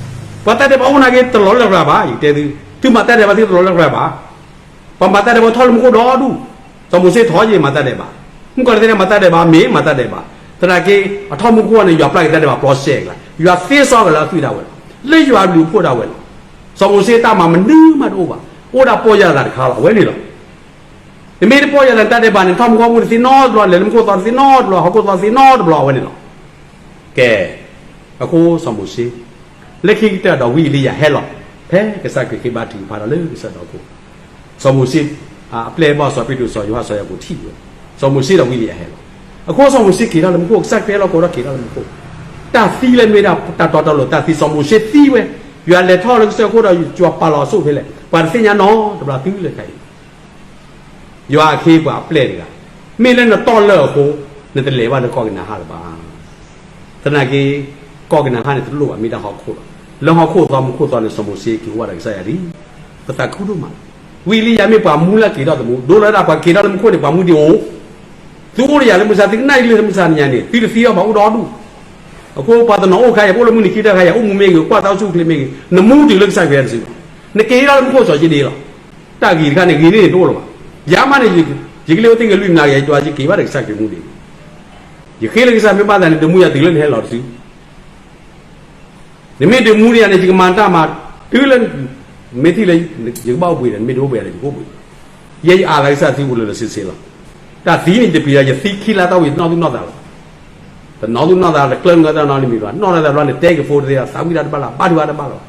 ပှၤတၢ်ဒဲးဘးအိၣ်နာ်က့ တလီၤလၢပှၤဘၣ် ယကတဲသု, သုမၤတၢ်ဒဲးဘးသုတလီၤလၢပှၤဘၣ်. ပှၤမၤတၢ်ဒဲးဘးထီၣ်လၢမူခိၣ်ဒီဒူၣ်, စီၤမိၤၡ့ထီၣ်ယမၤတၢ်ဒဲးဘး, မုၣ်ကီၤလံၢ်တဲန့ၣ် မၤတၢ်ဒဲးဘး မ့ၢ်မၤတၢ်ဒဲးဘး, သနာ်က့ အထီၣ်မူခိၣ်န့ၣ် ယွၤပျၢ်က့ၤတၢ်ဒဲးဘး ပျီစဲးကလး, ယွၤသ့စီကလးအသွံၣ်ဒၣ်ဝဲလီၤ. လၢယွၤအဘျုးအဖှိၣ်ဒၣ်ဝဲလီၤ. စီၤမိၤၡ့တၢ်မၤမနုၤမးတအိၣ်ဘၣ်, အိၣ်ဒၣ်ပီၢ်ယၢ်သးတခါလီၤ အဝဲန့ၣ်လီၤ. နမ့ၢ်တပီၢ်ယၢ်သးန့ၣ် တၢ်ဒဲးဘးန့ၣ် ထီၣ်မူခိၣ်မူတသ့နီတဘျီ, လဲၤလၢမူခိၣ်သီတသ့နီတဘျီ, ဟီၣ်ခိၣ်သီတသ့နီတဘျီ အဝဲန့ၣ်လီၤ. ကဲ, အဃိစီၤမိၤၡ့, လၢခံကတၢၢ်ဒီးဝံအ့လံယၤဟဲလီၤ, ဖဲကစၢ်ခရံာ်ဃ့ဘါထုကဖၣ်ဒီးလၢကစၢ်ဒီးခိၣ်, စီၤမိၤၡ့, အပျဲၢ်အဘီၣ်စီၤပ့းတရူး စီၤယိၤဟၣ် စီၤယၤကိာ်ထံၣ်ဝဲ, စီၤမိၤၡ့ဒီးဝံအ့လံယၤဟဲလီၤ. အဃိစီၤမိၤၡ့က့ၤထီၣ်လၢမူခိၣ်, ကစၢ်ခရံာ်ဟဲလီၤက့ၤထီၣ်လၢမူခိၣ်, တၢ်သံလၢမ့ၢ်ဒၣ်တၢ်တီတၢ်လိၤ တၢ်သံ စီၤမိၤၡ့သံဝဲ, ယွၤလဲၤထီၣ်လၢကစၢၢ်ခိၣ်ဒီး ယွၤပာ်လီၤအစိၣ်ဖဲလဲၣ် ပှၤတသ့ၣ်ညါနီတဘျီ တုၤလၢခဲအံၤ ယွၤအခ့အပှၤအပျဲၢ်တဂၤ, မ့ၢ်လၢနတီၢ်လၢာ်အဃိ, နတလဲၤဘၣ်လၢကီၢ်ကနၤအၣ်လၢၤဘၣ်. သနာ်က့ ကီၢ်ကနၤအၣ်န့ၣ် တလိၣ်ဘၣ် မ့ၢ်ဒၣ်ဟီၣ်ခိၣ်လီၤ. လၢဟီၣ်ခိၣ်သီမူခိၣ်သီန့ၣ် စီၤမိၤၡ့က့ၤအိၣ်ဝဲဒၣ်ကစၢ်ယွၤလံ. ပသးခုဒိၣ်မး, ဝံအ့လံယၤမ့ၢ်ပှၤမူလၢက့ၤထီၣ်သမူ, ဒိလၢဒၣ်ပှၤက့ၤထီၣ်လၢမူခိၣ်န့ၣ် ပှၤမူဒံးအိၣ် သုအိၣ်ဒီးယၤလၢမုၢ်ဆါ, သုကနၣ်အံၤလၢမုၢ်ဆါတနံၤညါန့ၣ် သုတသံအီၤဘၣ်အိၣ်ဒီဒူၣ်. အဃိပှၤတနီၤအိၣ်ခါ ယအိၣ်လၢမုၢ်နံၤခံတခါ ယအိၣ်မူမ့ၢ်ဂ့ၤ, ကွၢ်သးအိၣ်ဆူၣ်အိၣ်ချ့မ့ၢ်ဂ့ၤ, နမူတုၤလၢကစၢ်ခရံာ်တစုဘၣ်. နက့ၤထီၣ်လၢမူခိၣ်စီၤက့ဒ့လီၤ. တၢ်ဂ့ၤတခါန့ၣ် ဂ့ၤန့ၢ်န့ၣ်တအိၣ်လၢၤဘၣ်. ယၤမးန့ၣ် ယကလ့အိၣ်သ့ၣ်ဂဲၤလွံၢ်မနၤဂ့ၤ ယဒွးယက့ၤဘၣ်ဒီးကစၢ်ခရံာ်မူဒံး. ယဃ့လၢကစၢ်မ့ၢ်ဘၣ်သးန့ၣ် ဒုးမူယၤတုၤလၢနဟဲလီၤတစု နမ့ၢ်ဒုးမူဒံးယၤန့ၣ် ယကမၤတၢ်မၤ တုၤလၢ မ့ၢ်ထံၣ်လၢ ယကဘၣ်အိၣ်ဘှံးဒီး နမ့ၢ်တအိၣ်ဘှံးဒီး ယကအိၣ်ဘှံး. ယဲယအးလၢကစၢ်သံအိၣ်လၢလၢဆ့ဆ့လီၤ. တၢ်သံန့ၣ်တပျံၤဒီး ယသံခံလါသီဝံၤ တနီၣ်သူၣ်နီၣ်သးလီၤ. တနီၣ်သူၣ်နီၣ်သး တကျၢၢ်နၢတၢ်နီတမံၤဘၣ်, နီၣ်ထီၣ်သးဘျီန့ၣ် တဲကဖိတသ့ဘၣ်, သးဝံၣ်တၢ်တဘၣ်လီၤ, ဘါထုကဖၣ်တဘၣ်လီၤ.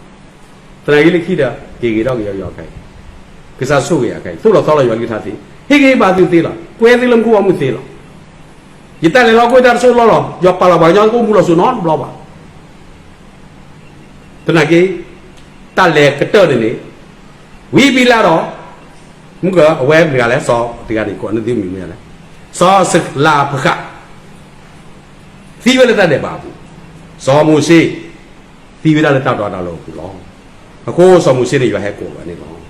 သနာ်က့လၢခံဒီး က့ၤဂ့ၤထီၣ်က့ၤယီၤယီၤခဲအံၤ, ကစၢ်ဆိၣ်ဂ့ၤယၤခဲအံၤ, သိၣ်လီၤသီလီၤယွၤကလုၢ်ကထါသ့, ဟ့ၣ်ဂံၢ်ဟ့ၣ်ဘါသုသ့လီၤ, ကွဲသုလၢမူခိၣ်ဘီမုၢ်သ့လီၤ. ယတၢ်လဲၤလီၤကွဲတၢ်တဆိလီၢ်လီၤ, ယွၤပာ်လီၤပှၤကညီအိၣ်မူလီၤစိၤနီတဘျီဘၣ်. သနာ်က့ တၢ်လဲၤကတၢၢ်န့ၣ်န့ၣ်, ဝံဘံလးဒီး မုၢ်က အဝဲမတၤတဂၤလဲၣ်, စီၤတဂၤန့ၣ် ကိးနသုမံၤမ့ၢ်လဲၣ်, စီၤစလးဖဃး သံဝဲလၢတၢ်ဒဲးဘးအပူၤ, စီၤမိၤၡ့ သံဝဲဒၣ်လၢတၢ်တီတၢ်လိၤအပူၤလီၤ. အဃိစီၤမိၤၡ့န့ၣ် ယွၤဟဲကိးဝဲန့ၣ်လီၤ.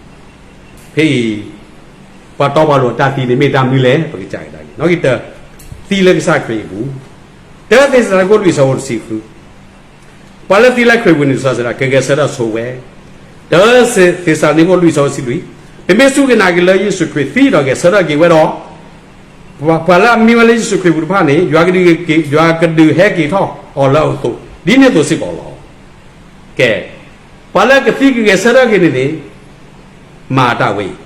ဖဲအံၤ ပှၤတီပှၤလိၤတၢ်သံန့ၣ် မ့ၢ်တၢ်မနုၤလဲၣ် ပကစၢ်ကဒါက့ၤ, နီၣ်ဂံၢ်တၢ, သံလၢကစၢ်ခရံာ်အပူၤ, တၢသ့းစၤလနံ ခိၣ်လွံၢ် ဆၢဖိတဆံဃု ပှၤလၢသံလၢခရံာ်အပူၤန့ၣ် စီၤစဒၣ် ကဂဲၤဆၢထၢၣ်ဆိဝဲ, တၢသ့းစၤလနံ ခိၣ်လွံၢ် ဆၢဖိတဆံလွံၢ်, ပမ့ၢ်စူၢ်က့ၤနာ်က့ၤလၢယ့ၣ်ၡူးခရံာ်သံဒီးဂဲၤဆၢထၢၣ်က့ၤဝဲဒီး, ပှၤလၢအမံဝဲလၢယ့ၣ်ၡူးခရံာ်အပူၤတဖၣ်န့ၣ် ယွၤကဒုးက့ၤ, ယွၤကဒုးဟဲက့ၤထီၣ်အီၤလၢအသိး ဒ်န့ၣ်အသိးစ့ၢ်ကီးလီၤ. ကဲ, ပှၤလၢကသံကဂဲၤဆၢထၢၣ်က့ၤန့ၣ်န့ၣ် မၤတၢ်ဝဲအံၤ,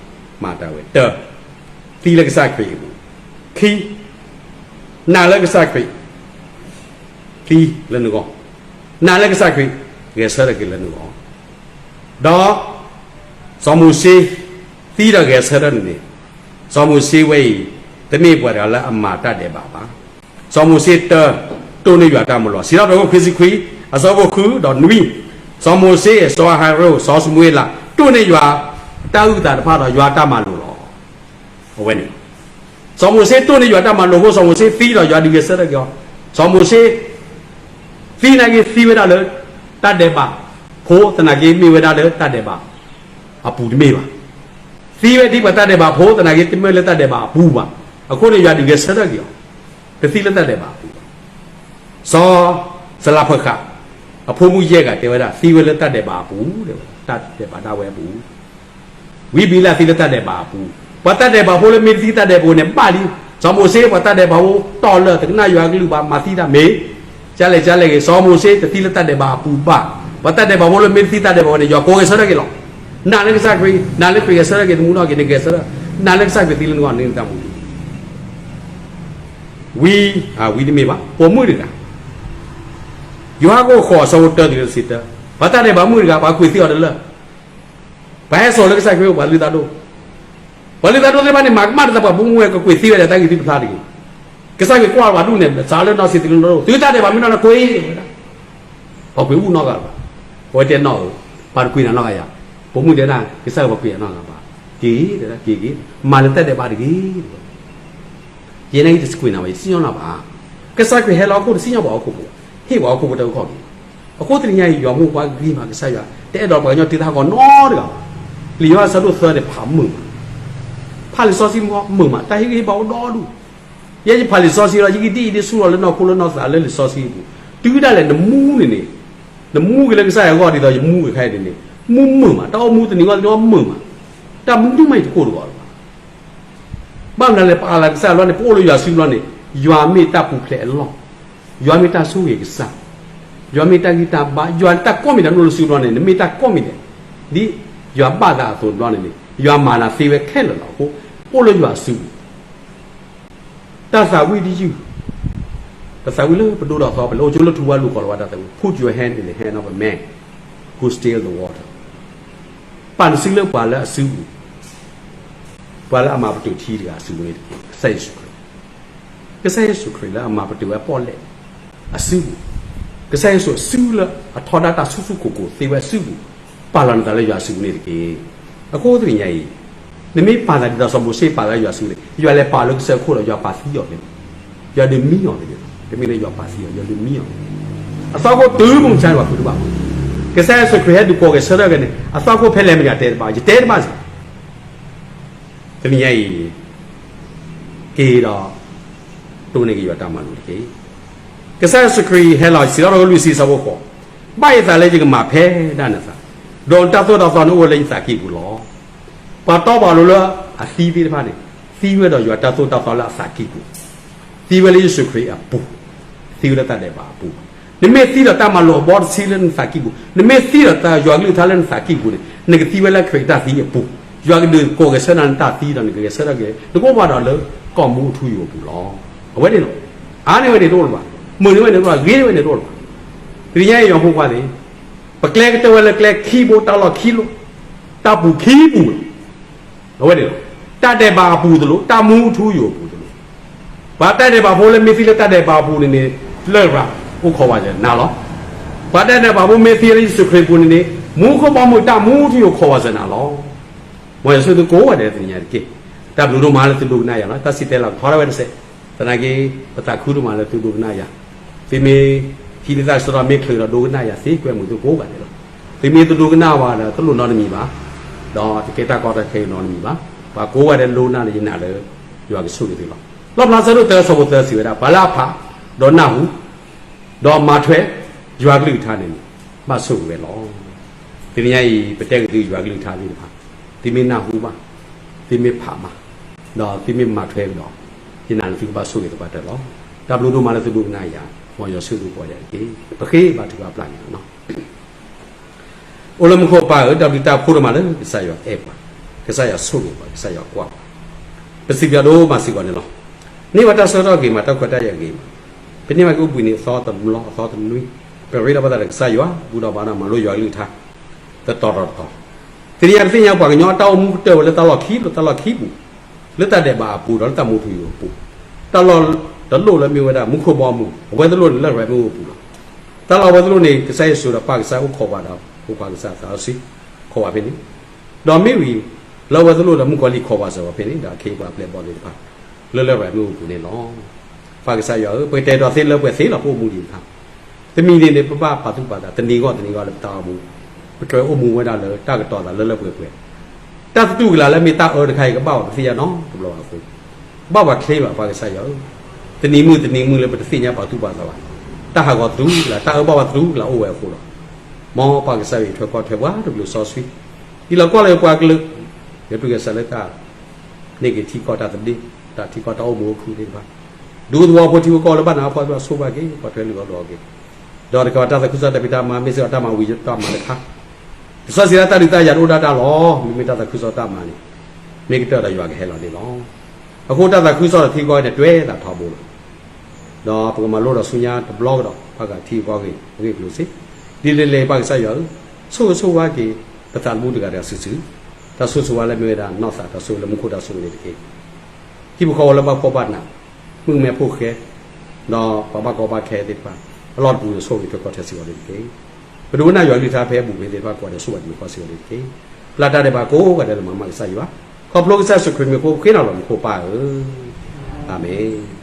မၤတၢ်ဝဲ, တၢ, သံလၢကစၢ်ခရံာ်အပူၤ, ခံ, နာ်လၢကစၢ်ခရံာ် သံလၢနဂီၢ်, နာ်လၢကစၢ်ခရံာ် ဂဲၤဆၢထၢၣ်က့ၤလၢနဂီၢ်, ဒီး စီၤမိၤၡ့ သံဒီးဂဲၤဆၢထၢၣ်န့ၣ်န့ၣ်, စီၤမိၤၡ့ဝဲအံၤ တမ့ၢ်ပှၤတဂၤလၢအမၤတၢ်ဒဲးဘးဘၣ်. စီၤမိၤၡ့တၢ် တိၢ်န့ၢ်ယွၤတၢ်မၤလိာ်, စံးထီၣ်ပတြၢၤ ခိၣ်ခံဆံခွံ အဆၢဖိဃုဒီးနွံ, စီၤမိၤၡ့ စီၤအၤဟရိၣ် စီၤၡမူၤအ့လး တိၢ်န့ၢ်ယွၤတၢ်အုၣ်သးတဖၣ်ဒီးယွၤတၢ်မၤလိာ်လီၤ. အဝဲန့ၣ် စီၤမိၤၡ့တိၢ်န့ၢ်ယွၤတၢ်မၤလိာ်အဃိ စီၤမိၤၡ့သံဒီးယွၤဒုးဂဲၤဆၢထၢၣ်က့ၤအီၤ, စီၤမိၤၡ့ သံနာ်က့သံဝဲဒၣ်လၢ တၢ်ဒဲးဘးဖိ သနာ်က့မ့ၢ်ဝဲဒၣ်လၢတၢ်ဒဲးဘးအပူၤတမ့ၢ်ဘၣ်. သံဝဲဒ်ပှၤတၢ်ဒဲးဘးဖိ သနာ်က့တမ့ၢ်လၢတၢ်ဒဲးဘးအပူၤဘၣ်. အဃိန့ၣ် ယွၤဒုးဂဲၤဆၢထၢၣ်က့ၤအီၤ, တသံလၢတၢ်ဒဲးဘးအပူၤဘၣ်. စီၤစလးဖဃး အဖိမုၣ်ယဲၢ်ဂၤတဲဝဲဒၣ် သံဝဲလၢတၢ်ဒဲးဘးအပူၤ, တၢ်ဒဲးဘးဒၣ်ဝဲအပူၤ ဝံဘံလးသံလၢတၢ်ဒဲးဘးအပူၤ, ပှၤတၢ်ဒဲးဘးဖိလၢမ့ၢ်တသံတၢ်ဒဲးဘးဖိန့ၣ် ဘၣ်လံ. စီၤမိၤၡ့ ပှၤတၢ်ဒဲးဘးဖိတီၢ်လၢာ် တကနၣ်ယွၤကလုၢ်ဘၣ် မၤသံတၢ်မ့ၢ်, ကလဲၣ်ကလဲၣ်ဂ့ၤ, စီၤမိၤၡ့တသံလၢတၢ်ဒဲးဘးအပူၤဘၣ်. ပှၤတၢ်ဒဲးဘးဖိလၢမ့ၢ်တသံတၢ်ဒဲးဘးဖိန့ၣ် ယွၤကိးဂဲၤဆၢထၢၣ်က့ၤလီၤ. နာ်လၢကစၢ်ခရံာ်, နာ်လၢခရံာ်ဂဲၤဆၢထၢၣ်က့ၤသမူထီၣ်က့ၤန့ၣ် ဂဲၤဆၢထၢၣ်, နာ်လၢကစၢ်ခရံာ်သံလၢနဂီၢ်န့ၣ် နတၢ်မူ ဝံ, ဝံတမ့ၢ်ဘၣ်, ပိာ်မုၣ်တဂၤ, ယိၤဟၣ်ခိၣ်ဃိး အဆၢဖိတၢတုၤလၢတဆံတၢ, ပှၤတၢ်ဒဲးဘးမုၣ်တဂၤ ပှၤကွံာ်သံအီၤတလၢာ်, ပှၤဟဲစိာ်လၢကစၢ်ခရံာ်အအိၣ် ပှၤလုၢ်တၢ်ဒိၣ်, ပှၤလုၢ်တၢ်ဒိၣ်သ့ၣ်တဖၣ်န့ၣ် မၤကမၣ်တသး ပှၤပိာ်မုၣ်ဝဲ ကကွံာ်သံဝဲဒီးတၢ်ဂ့ၢ်သ့ၣ်တဖၣ်တဂ့ၤ, ကစၢ်ခရံာ်ကွၢ်ပှၤဒူၣ်န့ၣ် စးလၢနီၢ်ဆံးသုးလၢနီၢ်ဒိၣ် သုတၢ်ဒဲးဘးမ့ၢ်နီၢ်နီၢ်ကွံာ်ဝဲဒၣ် ပှၤကွံာ်အူၣ်နီတဂၤလၢၤဘၣ်. အဝဲတဲနီၣ်ဧၢ, ပှၤတကွံာ်နၤနီတဂၤယၤ, ပိာ်မုၣ်တဲဒၣ် ကစၢ်ပှၤကွံာ်ယၤနီတဂၤဘၣ်, က့ၤ, က့ၤက့ၤ, မၤလၢတၢ်ဒဲးဘးတဂ့ၤ, ယဲန့ၣ်တကွံာ်နၤဘၣ် ယတစံၣ်ညီၣ်နၤဘၣ်. ကစၢ်ခရံာ်ဟဲလီၤဟီၣ်ခိၣ် တစံၣ်ညီၣ်ပှၤဟီၣ်ခိၣ်ဖိဘၣ်. ဟ့ၣ်ပှၤဟီၣ်ခိၣ်ဖိတၢ်အုၣ်က့ၤခီၣ်က့ၤ. အဃိတနံၤညါအံၤ ယွၤမ့ၢ်ပှၤဂ့ၤမး ကစၢ်ယွၤ တအဲၣ်ဒိးပှၤကညီတ့ထီၣ်ဟးဂီၤနီတဂၤဘၣ်. လံာ်ယိၤဟၣ်အဆၢဒိၣ်သၢန့ၣ် ဖးမုာ်မး, ဖးလံာ်စီဆှံမုာ်, မုာ်မး, တၢ်ဟ့ၣ်ဂံၢ်ဟ့ၣ်ဘါအိၣ်ဒီဒူၣ်. ယဲယဖးလံာ်စီဆှံလီၤ ယကဒ်အံၤဒ်ဆူၣ်လီၤလၢနီၢ်ခိလၢနီၢ်သးလၢလံာ်စီဆှံအပူၤ, တုၤဒၣ်လဲာ်နမူန့ၣ်န့ၣ်, နမူက့ၤလၢကစၢ်ယွၤအဂီၢ်ဒ်သိးယမူက့ၤခဲအံၤန့ၣ်န့ၣ်, မူမုာ်မး, တၢ်အိၣ်မူတနံၤဂီၢ်တနံၤဂီၢ်မုာ်မး, တၢ်မနုၤမးယတကိၢ်တဂီၤလၢၤဘၣ်. ဘၣ်မနုၤလဲၣ် ပအးလးကစၢ်ယွၤလီၤန့ၣ် ပအိၣ်လၢယွၤစုလီၤန့ၣ်, ယွၤမ့ၢ်တၢ်ပူၤဖျဲးအလီၢ်, ယွၤမ့ၢ်တၢ်ဆိၣ်ဂ့ၤကစၢ်, ယွၤမ့ၢ်တၢ်ဂံၢ်တၢ်ဘါ, ယွၤတၢ်ကိးမံၤဒဲးနအိၣ်လၢစုလီၤန့ၣ် နမ့ၢ်တၢ်ကိးမံၤဒဲး, ဒ်ယွၤဘၣ်သးအသိးဘျီန့ၣ်န့ၣ် ယွၤမၤနၤသ့ဝဲခဲလၢာ်လီၤ. အဃိ အိၣ်လၢယွၤအစုပူၤ တၢ်သးဝံၣ်တယုၢ်, ပသးဝံၣ်လၢပဒိၣ်ဒီးသီ ပလဲၤအိၣ်ကၠိလၢထူဝါလူၤကီၢ်လီၤဝဲတၢ်သးဝံၣ်, put your hand in the hand of a man who still the water. ပာ်နစုလၢပှၤလၢအစုပူၤ, ပှၤလၢအမၤပတုာ်ထံတဂၤအစုပူၤန့ၣ်တက့ၢ်. ကစၢ်ယ့ၣ်ၡူးခရံာ်, ကစၢ်ယ့ၣ်ၡူးခရံာ်လၢအမၤပတုာ်ဝဲအပီၣ်လဲၣ်အစုပူၤ, ကစၢ်ယ့ၣ်ၡူးအစုလၢအထီဒါတၢ်ဆူၣ်ဆူၣ်ကိၢ်ကိၢ်သ့ဝဲအစုပူၤ, ပာ်လီၤနသးလၢယွၤအစုပူၤန့ၣ်တက့ၢ်. အဃိတနံၤညါအံၤ နမ့ၢ်ပာ်သးဒ်သိးစီၤမိၤၡ့ပာ်သးလၢယွၤအစုပူၤန့ၣ် ယွၤလဲၤပာ်လၢကစၢၢ်ခိၣ်ဒီး ယွၤပာ်သံအီၤန့ၣ်, ယွၤဒုးမံအီၤန့ၣ်, တမ့ၢ်လၢယွၤပာ်သံအီၤ, ယွၤဒုးမံအီၤန့ၣ်, အသီခိၣ်တုၤမုၢ်မဆါန့ၣ် ပှၤဃုတဘၣ်ဘၣ်. ကစၢ်ယ့ၣ်ၡူးခရံာ်ဟဲဒုးကိးဂဲၤဆၢထၢၣ်က့ၤန့ၣ် အသီခိၣ်ဖဲလဲၣ်မ့ၢ်ယတဲတဘၣ်, ယတဲတဘၣ်စ့ၢ် တနံၤညါအံၤ က့ၤဒီး တိၢ်န့ၢ်က့ၤယွၤတၢ်မၤလိာ်တက့ၢ်. ကစၢ်ယ့ၣ်ၡူးခရံာ်ဟဲလီၤ စံးထီၣ်ပတြၢၤလွံၢ်ဆံ အဆၢဖိဃိး, ဘၣ်ယသးလၢယကမၤဖဲဒၣ်နသး, ဒီးနတၢ်သိၣ်တၢ်သီန့ၣ်အိၣ်ဝဲလၢယသးကံၢ်ပူၤလီၤ. ပှၤတီပှၤလိၤလၢအသံသ့ၣ်တဖၣ်န့ၣ် သံဝဲဒီးယွၤတၢ်သိၣ်တၢ်သီလၢအသးကံၢ်ပူၤ, သံဝဲလၢယ့ၣ်ၡူးခရံာ်အပူၤ, သံဝဲလၢတၢ်ဒဲးဘးအပူၤ. နမ့ၢ်သံဒီးတၢ်မၤလိာ်အဘီတဆံလၢနသးကံၢ်ပူၤ, နမ့ၢ်သံဒီးတၢ်ယွၤကလုၢ်ကထါလၢနသးကံၢ်ပူၤန့ၣ် နကသံဝဲလၢခရံာ်တၢ်သံအပူၤ, ယွၤကဒုးကိးဂဲၤဆၢထၢၣ်နတၢ်သံဒီးနကဂဲၤဆၢထၢၣ်က့ၤ နကအိၣ်ဘၣ်ဒီးလၢကီၢ်မူအထူအယိာ်အပူၤလီၤ. အဝဲန့ၣ်လီၤ. အါန့ၢ်ဝဲန့ၣ်တအိၣ်လၢၤဘၣ်, မုာ်န့ၢ်ဝဲန့ၣ်တအိၣ်လၢၤဘၣ်, ဂ့ၤန့ၢ်ဝဲန့ၣ်တအိၣ်လၢၤဘၣ်. တနံၤညါအံၤယွၤဖိခွါသ့ၣ်, ပကျဲကတၢၢ်ဝဲလၢကျဲခံဘိတၢ်လီၢ်ခံလိၤ, တၢ်ပူၤခံပူၤလီၤ. အဝဲန့ၣ်လီၤ. တၢ်ဒဲးဘးအပူၤတလိၣ်, တၢ်မူထူယိာ်အပူၤတလိၣ်. ပှၤတၢ်ဒဲးဘးဖိလၢမ့ၢ်သံလၢတၢ်ဒဲးဘးအပူၤန့ၣ်န့ၣ် လရာ်အိၣ်ခိးဝးစၢၤနၤလီၤ. ပှၤတၢ်ဒဲးဘးဖိမ့ၢ်သံလၢယ့ၣ်ၡူးခရံာ်အပူၤန့ၣ်န့ၣ် မူခိၣ်ဘီမုၢ်တၢ်မူထူယိာ်ခိးဝးစၢၤနၤလီၤ. မ်ယွၤဆိၣ်ဂ့ၤသုကိးဂၤဒဲးတနံၤညါတက့ၢ်. တၢ်ဘျုးဒိၣ်မးလၢသုဒိကနၣ်ယၤလီၤ. တၢ်စံးတဲလၢကထီထီၣ်ဝဲတစဲး, သနာ်က့ ပသးခုဒိၣ်မးလၢသုဒိကနၣ်ယၤ. သုမ့ၢ်ဟံးန့ၢ်တၢ်ကစီၣ်ဒီးမ့ၢ်ချုးဒီးဒိကနၣ်ယၤသ့ ကွဲမုာ်သုကိးဂၤဒဲးလီၤ. သုမ့ၢ်တဒိကနၣ်ဘၣ်ဒီး တလိၣ်နီတမံၤဘၣ်, ဒီးတကဲတၢ်ကီတၢ်ခဲနီတမံၤဘၣ်. ပှၤကိးဂၤဒဲးဒိကနၣ်လၢယနာ်လၢ ယွၤကဆိၣ်ဂ့ၤသုလီၤ. လီၣ်ဖျါဆၢဒိၣ်သၢဆၢဖိသၢစံးဝဲဒၣ်, ပှၤလၢအဖး, ဒီးနၢ်ဟူ, ဒီးမၤထွဲ, ယွၤကလုၢ်ကထါန့ၣ်န့ၣ် ဘၣ်ဆိၣ်ဂ့ၤဝဲလီၤ. တနံၤညါအံၤ ပတဲက့ၤသုယွၤကလုၢ်ကထါသ့ၣ်တဖၣ်, သုမ့ၢ်နၢ်ဟူဘၣ်, သုမ့ၢ်ဖးဘၣ်, ဒီးသုမ့ၢ်မၤထွဲကဒီး, ယနာ်လၢသုကဘၣ်ဆိၣ်ဂ့ၤသပှၢ်တၢၢ်လီၤ. တၢ်ဘျုးဒိၣ်မးလၢသုဒိကနၣ်ယၤ, မ်ယွၤဆိၣ်ဂ့ၤသုကိးဂၤဒဲးတက့ၢ်. ပဃ့ဘါထုကဖၣ်ပျၢ်န့ၣ်လီၤ. အိၣ်လၢမူခိၣ်ပၢ်ဧၢ, တၢ်ဘျုးတၢ်ဖှိၣ်ဒိၣ်မးလၢကစၢ်ယွၤအဲၣ်ပှၤ, ကစၢ်ယွၤဆိၣ်ဂ့ၤပှၤ, ကစၢ်ယွၤကွၢ်ပှၤ. ပစံးဘျုးဒိၣ်မးစ့ၢ်ကီးန့ၣ်လီၤ. န့ၢ်ဝဲတၢ်ဆၢကတီၢ်ဂ့ၤမး, တၢ်ခွဲးတၢ်ယာ်ဂ့ၤမး, ပန့ၢ်ဘၣ်က့ၤအိၣ်ဘှံးနံၤအသီတဘျီအသီတနွံ, ပရ့လိာ်ဘၣ်သးဒီးကစၢ်ယွၤ, ဘူၣ်ထီၣ်ဘါထီၣ်, မၤလိယွၤကလုၢ်ကထါ တတီၤတတီၤတတီၤ. တနံၤအံၤ ပသ့ၣ်ညါပှၤကညီတၢ်အိၣ်မူကတၢၢ်ဝဲလၢတၢ်လီၢ်ခံလိၤ, တၢ်လီၢ်ခံပူၤ, လၢတၢ်ဒဲးဘးအပူၤဒီးလၢတၢ်မူထူယိာ်အပူၤ, တၢ်လီၢ်တလိၣ်လၢမ့ၢ်ဝဲဒၣ်မူခိၣ်ဘီမုၢ်, အဝဲတလိၣ်န့ၣ်လၢရဲၣ်မ့ၣ်အူအပူၤလီၤ. တၢ်လီၢ်အဝဲတလိၣ်န့ၣ် ကစၢ်ယ့ၣ်ၡူးဒီးပၢ်ကစၢ်အိၣ်ခိးဝဲဒီး ဖိခွါကစၢ်သးစီဆှံ ခိးဝဲဖဲန့ၣ်, ဒီးမ့ၢ်ဝံၤ လၢအဝဲတလိၣ်ဒီးမုၣ်ကီၤလံၢ်ခိးဝဲစၢၤဝဲဖဲန့ၣ်, ဒီးအခ့အပှၤအပျဲၢ်အဘီၣ်သ့ၣ်တဖၣ် လၢလၢရဲၣ်မ့ၣ်အူအပူၤန့ၣ်လီၤ. ပၢ်ကစၢ်ယွၤဧၢ, ပကတဲာ်ကတီၤသ့လၢပှဲၤသ့လီၤ ပအိၣ်မူဒံးတဖၣ်, တမံၤန့ၣ်န့ၣ် ပဘၣ်ပာ်သူၣ်ပာ်သး တနံၤဂီၢ်တနံၤဂီၢ်လၢပတၢ်အိၣ်မူ, ပကြၢးအိၣ်မူဝဲဒၣ်လၢတၢ်ကတီၤသးလၢလၢပှဲၤပှဲၤ, တၢ်သတူၢ်ကလာ်လၢမ့ၢ်တၢ်အၢတခါအံၤ ကဘၣ်ပှၤပသ့ၣ်ညါနီတဘျီဘၣ်အဃိ, ဘၣ်ပှၤချ့ဘၣ် ပၢ်ကစၢ်ယွၤဧၢ, တနံၤမုၢ်တနံၤမုၢ်လၢပတသ့ၣ်ညါပာ်သူၣ်ပာ်သးဘၣ်, တၢ်ဟးဂီၤသတူၢ်ကလာ်, တၢ်အၢဘၣ်ပှၤသတူၢ်ကလာ်အိၣ်ဝဲအဃိလီၤ. မ်ပၢ်ကစၢ်ယွၤအံၤ ထွဲကီၢ်ထွဲပှၤတဘျုးစီဆှံ, ဒ်လီၤကွၢ်လၢပှၤကလုာ်, ယပျုၢ်ကစၢ်လၢတၢ် န့ၢ်က့ၤထံကီၢ်တၢ်သဘျ့, တၢ်ထံကီၢ်တၢ်အိၣ်မူအိၣ်ခုၣ်သ့ၣ်တဖၣ်, ဒူသဝီဖိထံဖိကီၢ်ဖိလၢဘၣ်နးဘၣ်ဖှီၣ်သ့ၣ်တဖၣ် ဆိၣ်ဂ့ၤက့ၤ, ကွၢ်ထွဲလိာ်ကဒီးက့ၤ, ဒီးတကးဘၣ်တၢ်သးခုကစီၣ်တၢ်ဖံးတၢ်မၤ မ့ၢ်စ့ၢ်ကီးတၢ်မၤဝံၤတၢ်မၤတခါ, လံာ်စီဆှံလၢတၢ်ဒုးတၢ်ယၤတအိၣ်ဒၣ်တၢ်လီၤ. မ့မ့ၢ်တၢ်သးခုကစီၣ်တၢ်မၤန့ၣ်, မ့ၢ်ကတၢၢ်ဒီးယွၤကဟဲလီၤန့ၣ်လီၤ. အဃိတၢ်သးခုကစီၣ်ဒီးထံကီၢ်န့ၣ် တွဲသးထီဘိလီၤ. ဒီးပကမၤလိဒီးဆူညါတဘျီကဒီး ဘၣ်ဃးထံဂုၤကီၢ်ဂၤအဂ့ၢ်အကျိၤစ့ၢ်, ဒ်လဲၣ်လဲၣ် ပၢ်ကစၢ်ယွၤဧၢ, ဆိၣ်ဂ့ၤဆိၣ်ဝါက့ၤ ပသးသမူတဂၤတဂၤစုာ်စုာ်, တၢ်ဆိၣ်ဂ့ၤဆိၣ်ဝါလၢမ့ၢ်ဝဲဒၣ်နီၢ်သးတၢ်ဆိၣ်ဂ့ၤလၢမူခိၣ်တၢ်ဆိၣ်ဂ့ၤန့ၣ်တက့ၢ်. ဟံၣ်ဖိဃီဖိလၢဘၣ်ဖှီၣ်ဘၣ်နး, မုၣ်ကမဲဖိဃဲ, ဒီးပှၤဘၣ်ကီဘၣ်ခဲသ့ၣ်တဖၣ် အလီၢ်တပူၤန့ၣ် ဆိၣ်ဂ့ၤထွဲကီၢ်ထွဲစ့ၢ်ကီးန့ၣ်တက့ၢ်. ပဒိကနၣ်ယွၤကလုၢ်ကထါဖဲအဘူးကန့ၣ်သ့ၣ်တဖၣ် ကိးဂၤဒဲးဆိၣ်ဂ့ၤမုၣ်ကီၢ်စ့ၢ်ကီးန့ၣ်တက့ၢ်. ပျၢ်တၢ်ဒဲးဘးကိးဂၤဒဲးလၢမၤမၢ်ကစၢ်ယွၤ, ခီဖျိကစၢ်ယ့ၣ်ၡူးခရံာ်မံၤအဃိ ပဃ့နၤလီၤမူခိၣ်ပၢ်ဧၢ, အၤမ့ၣ်.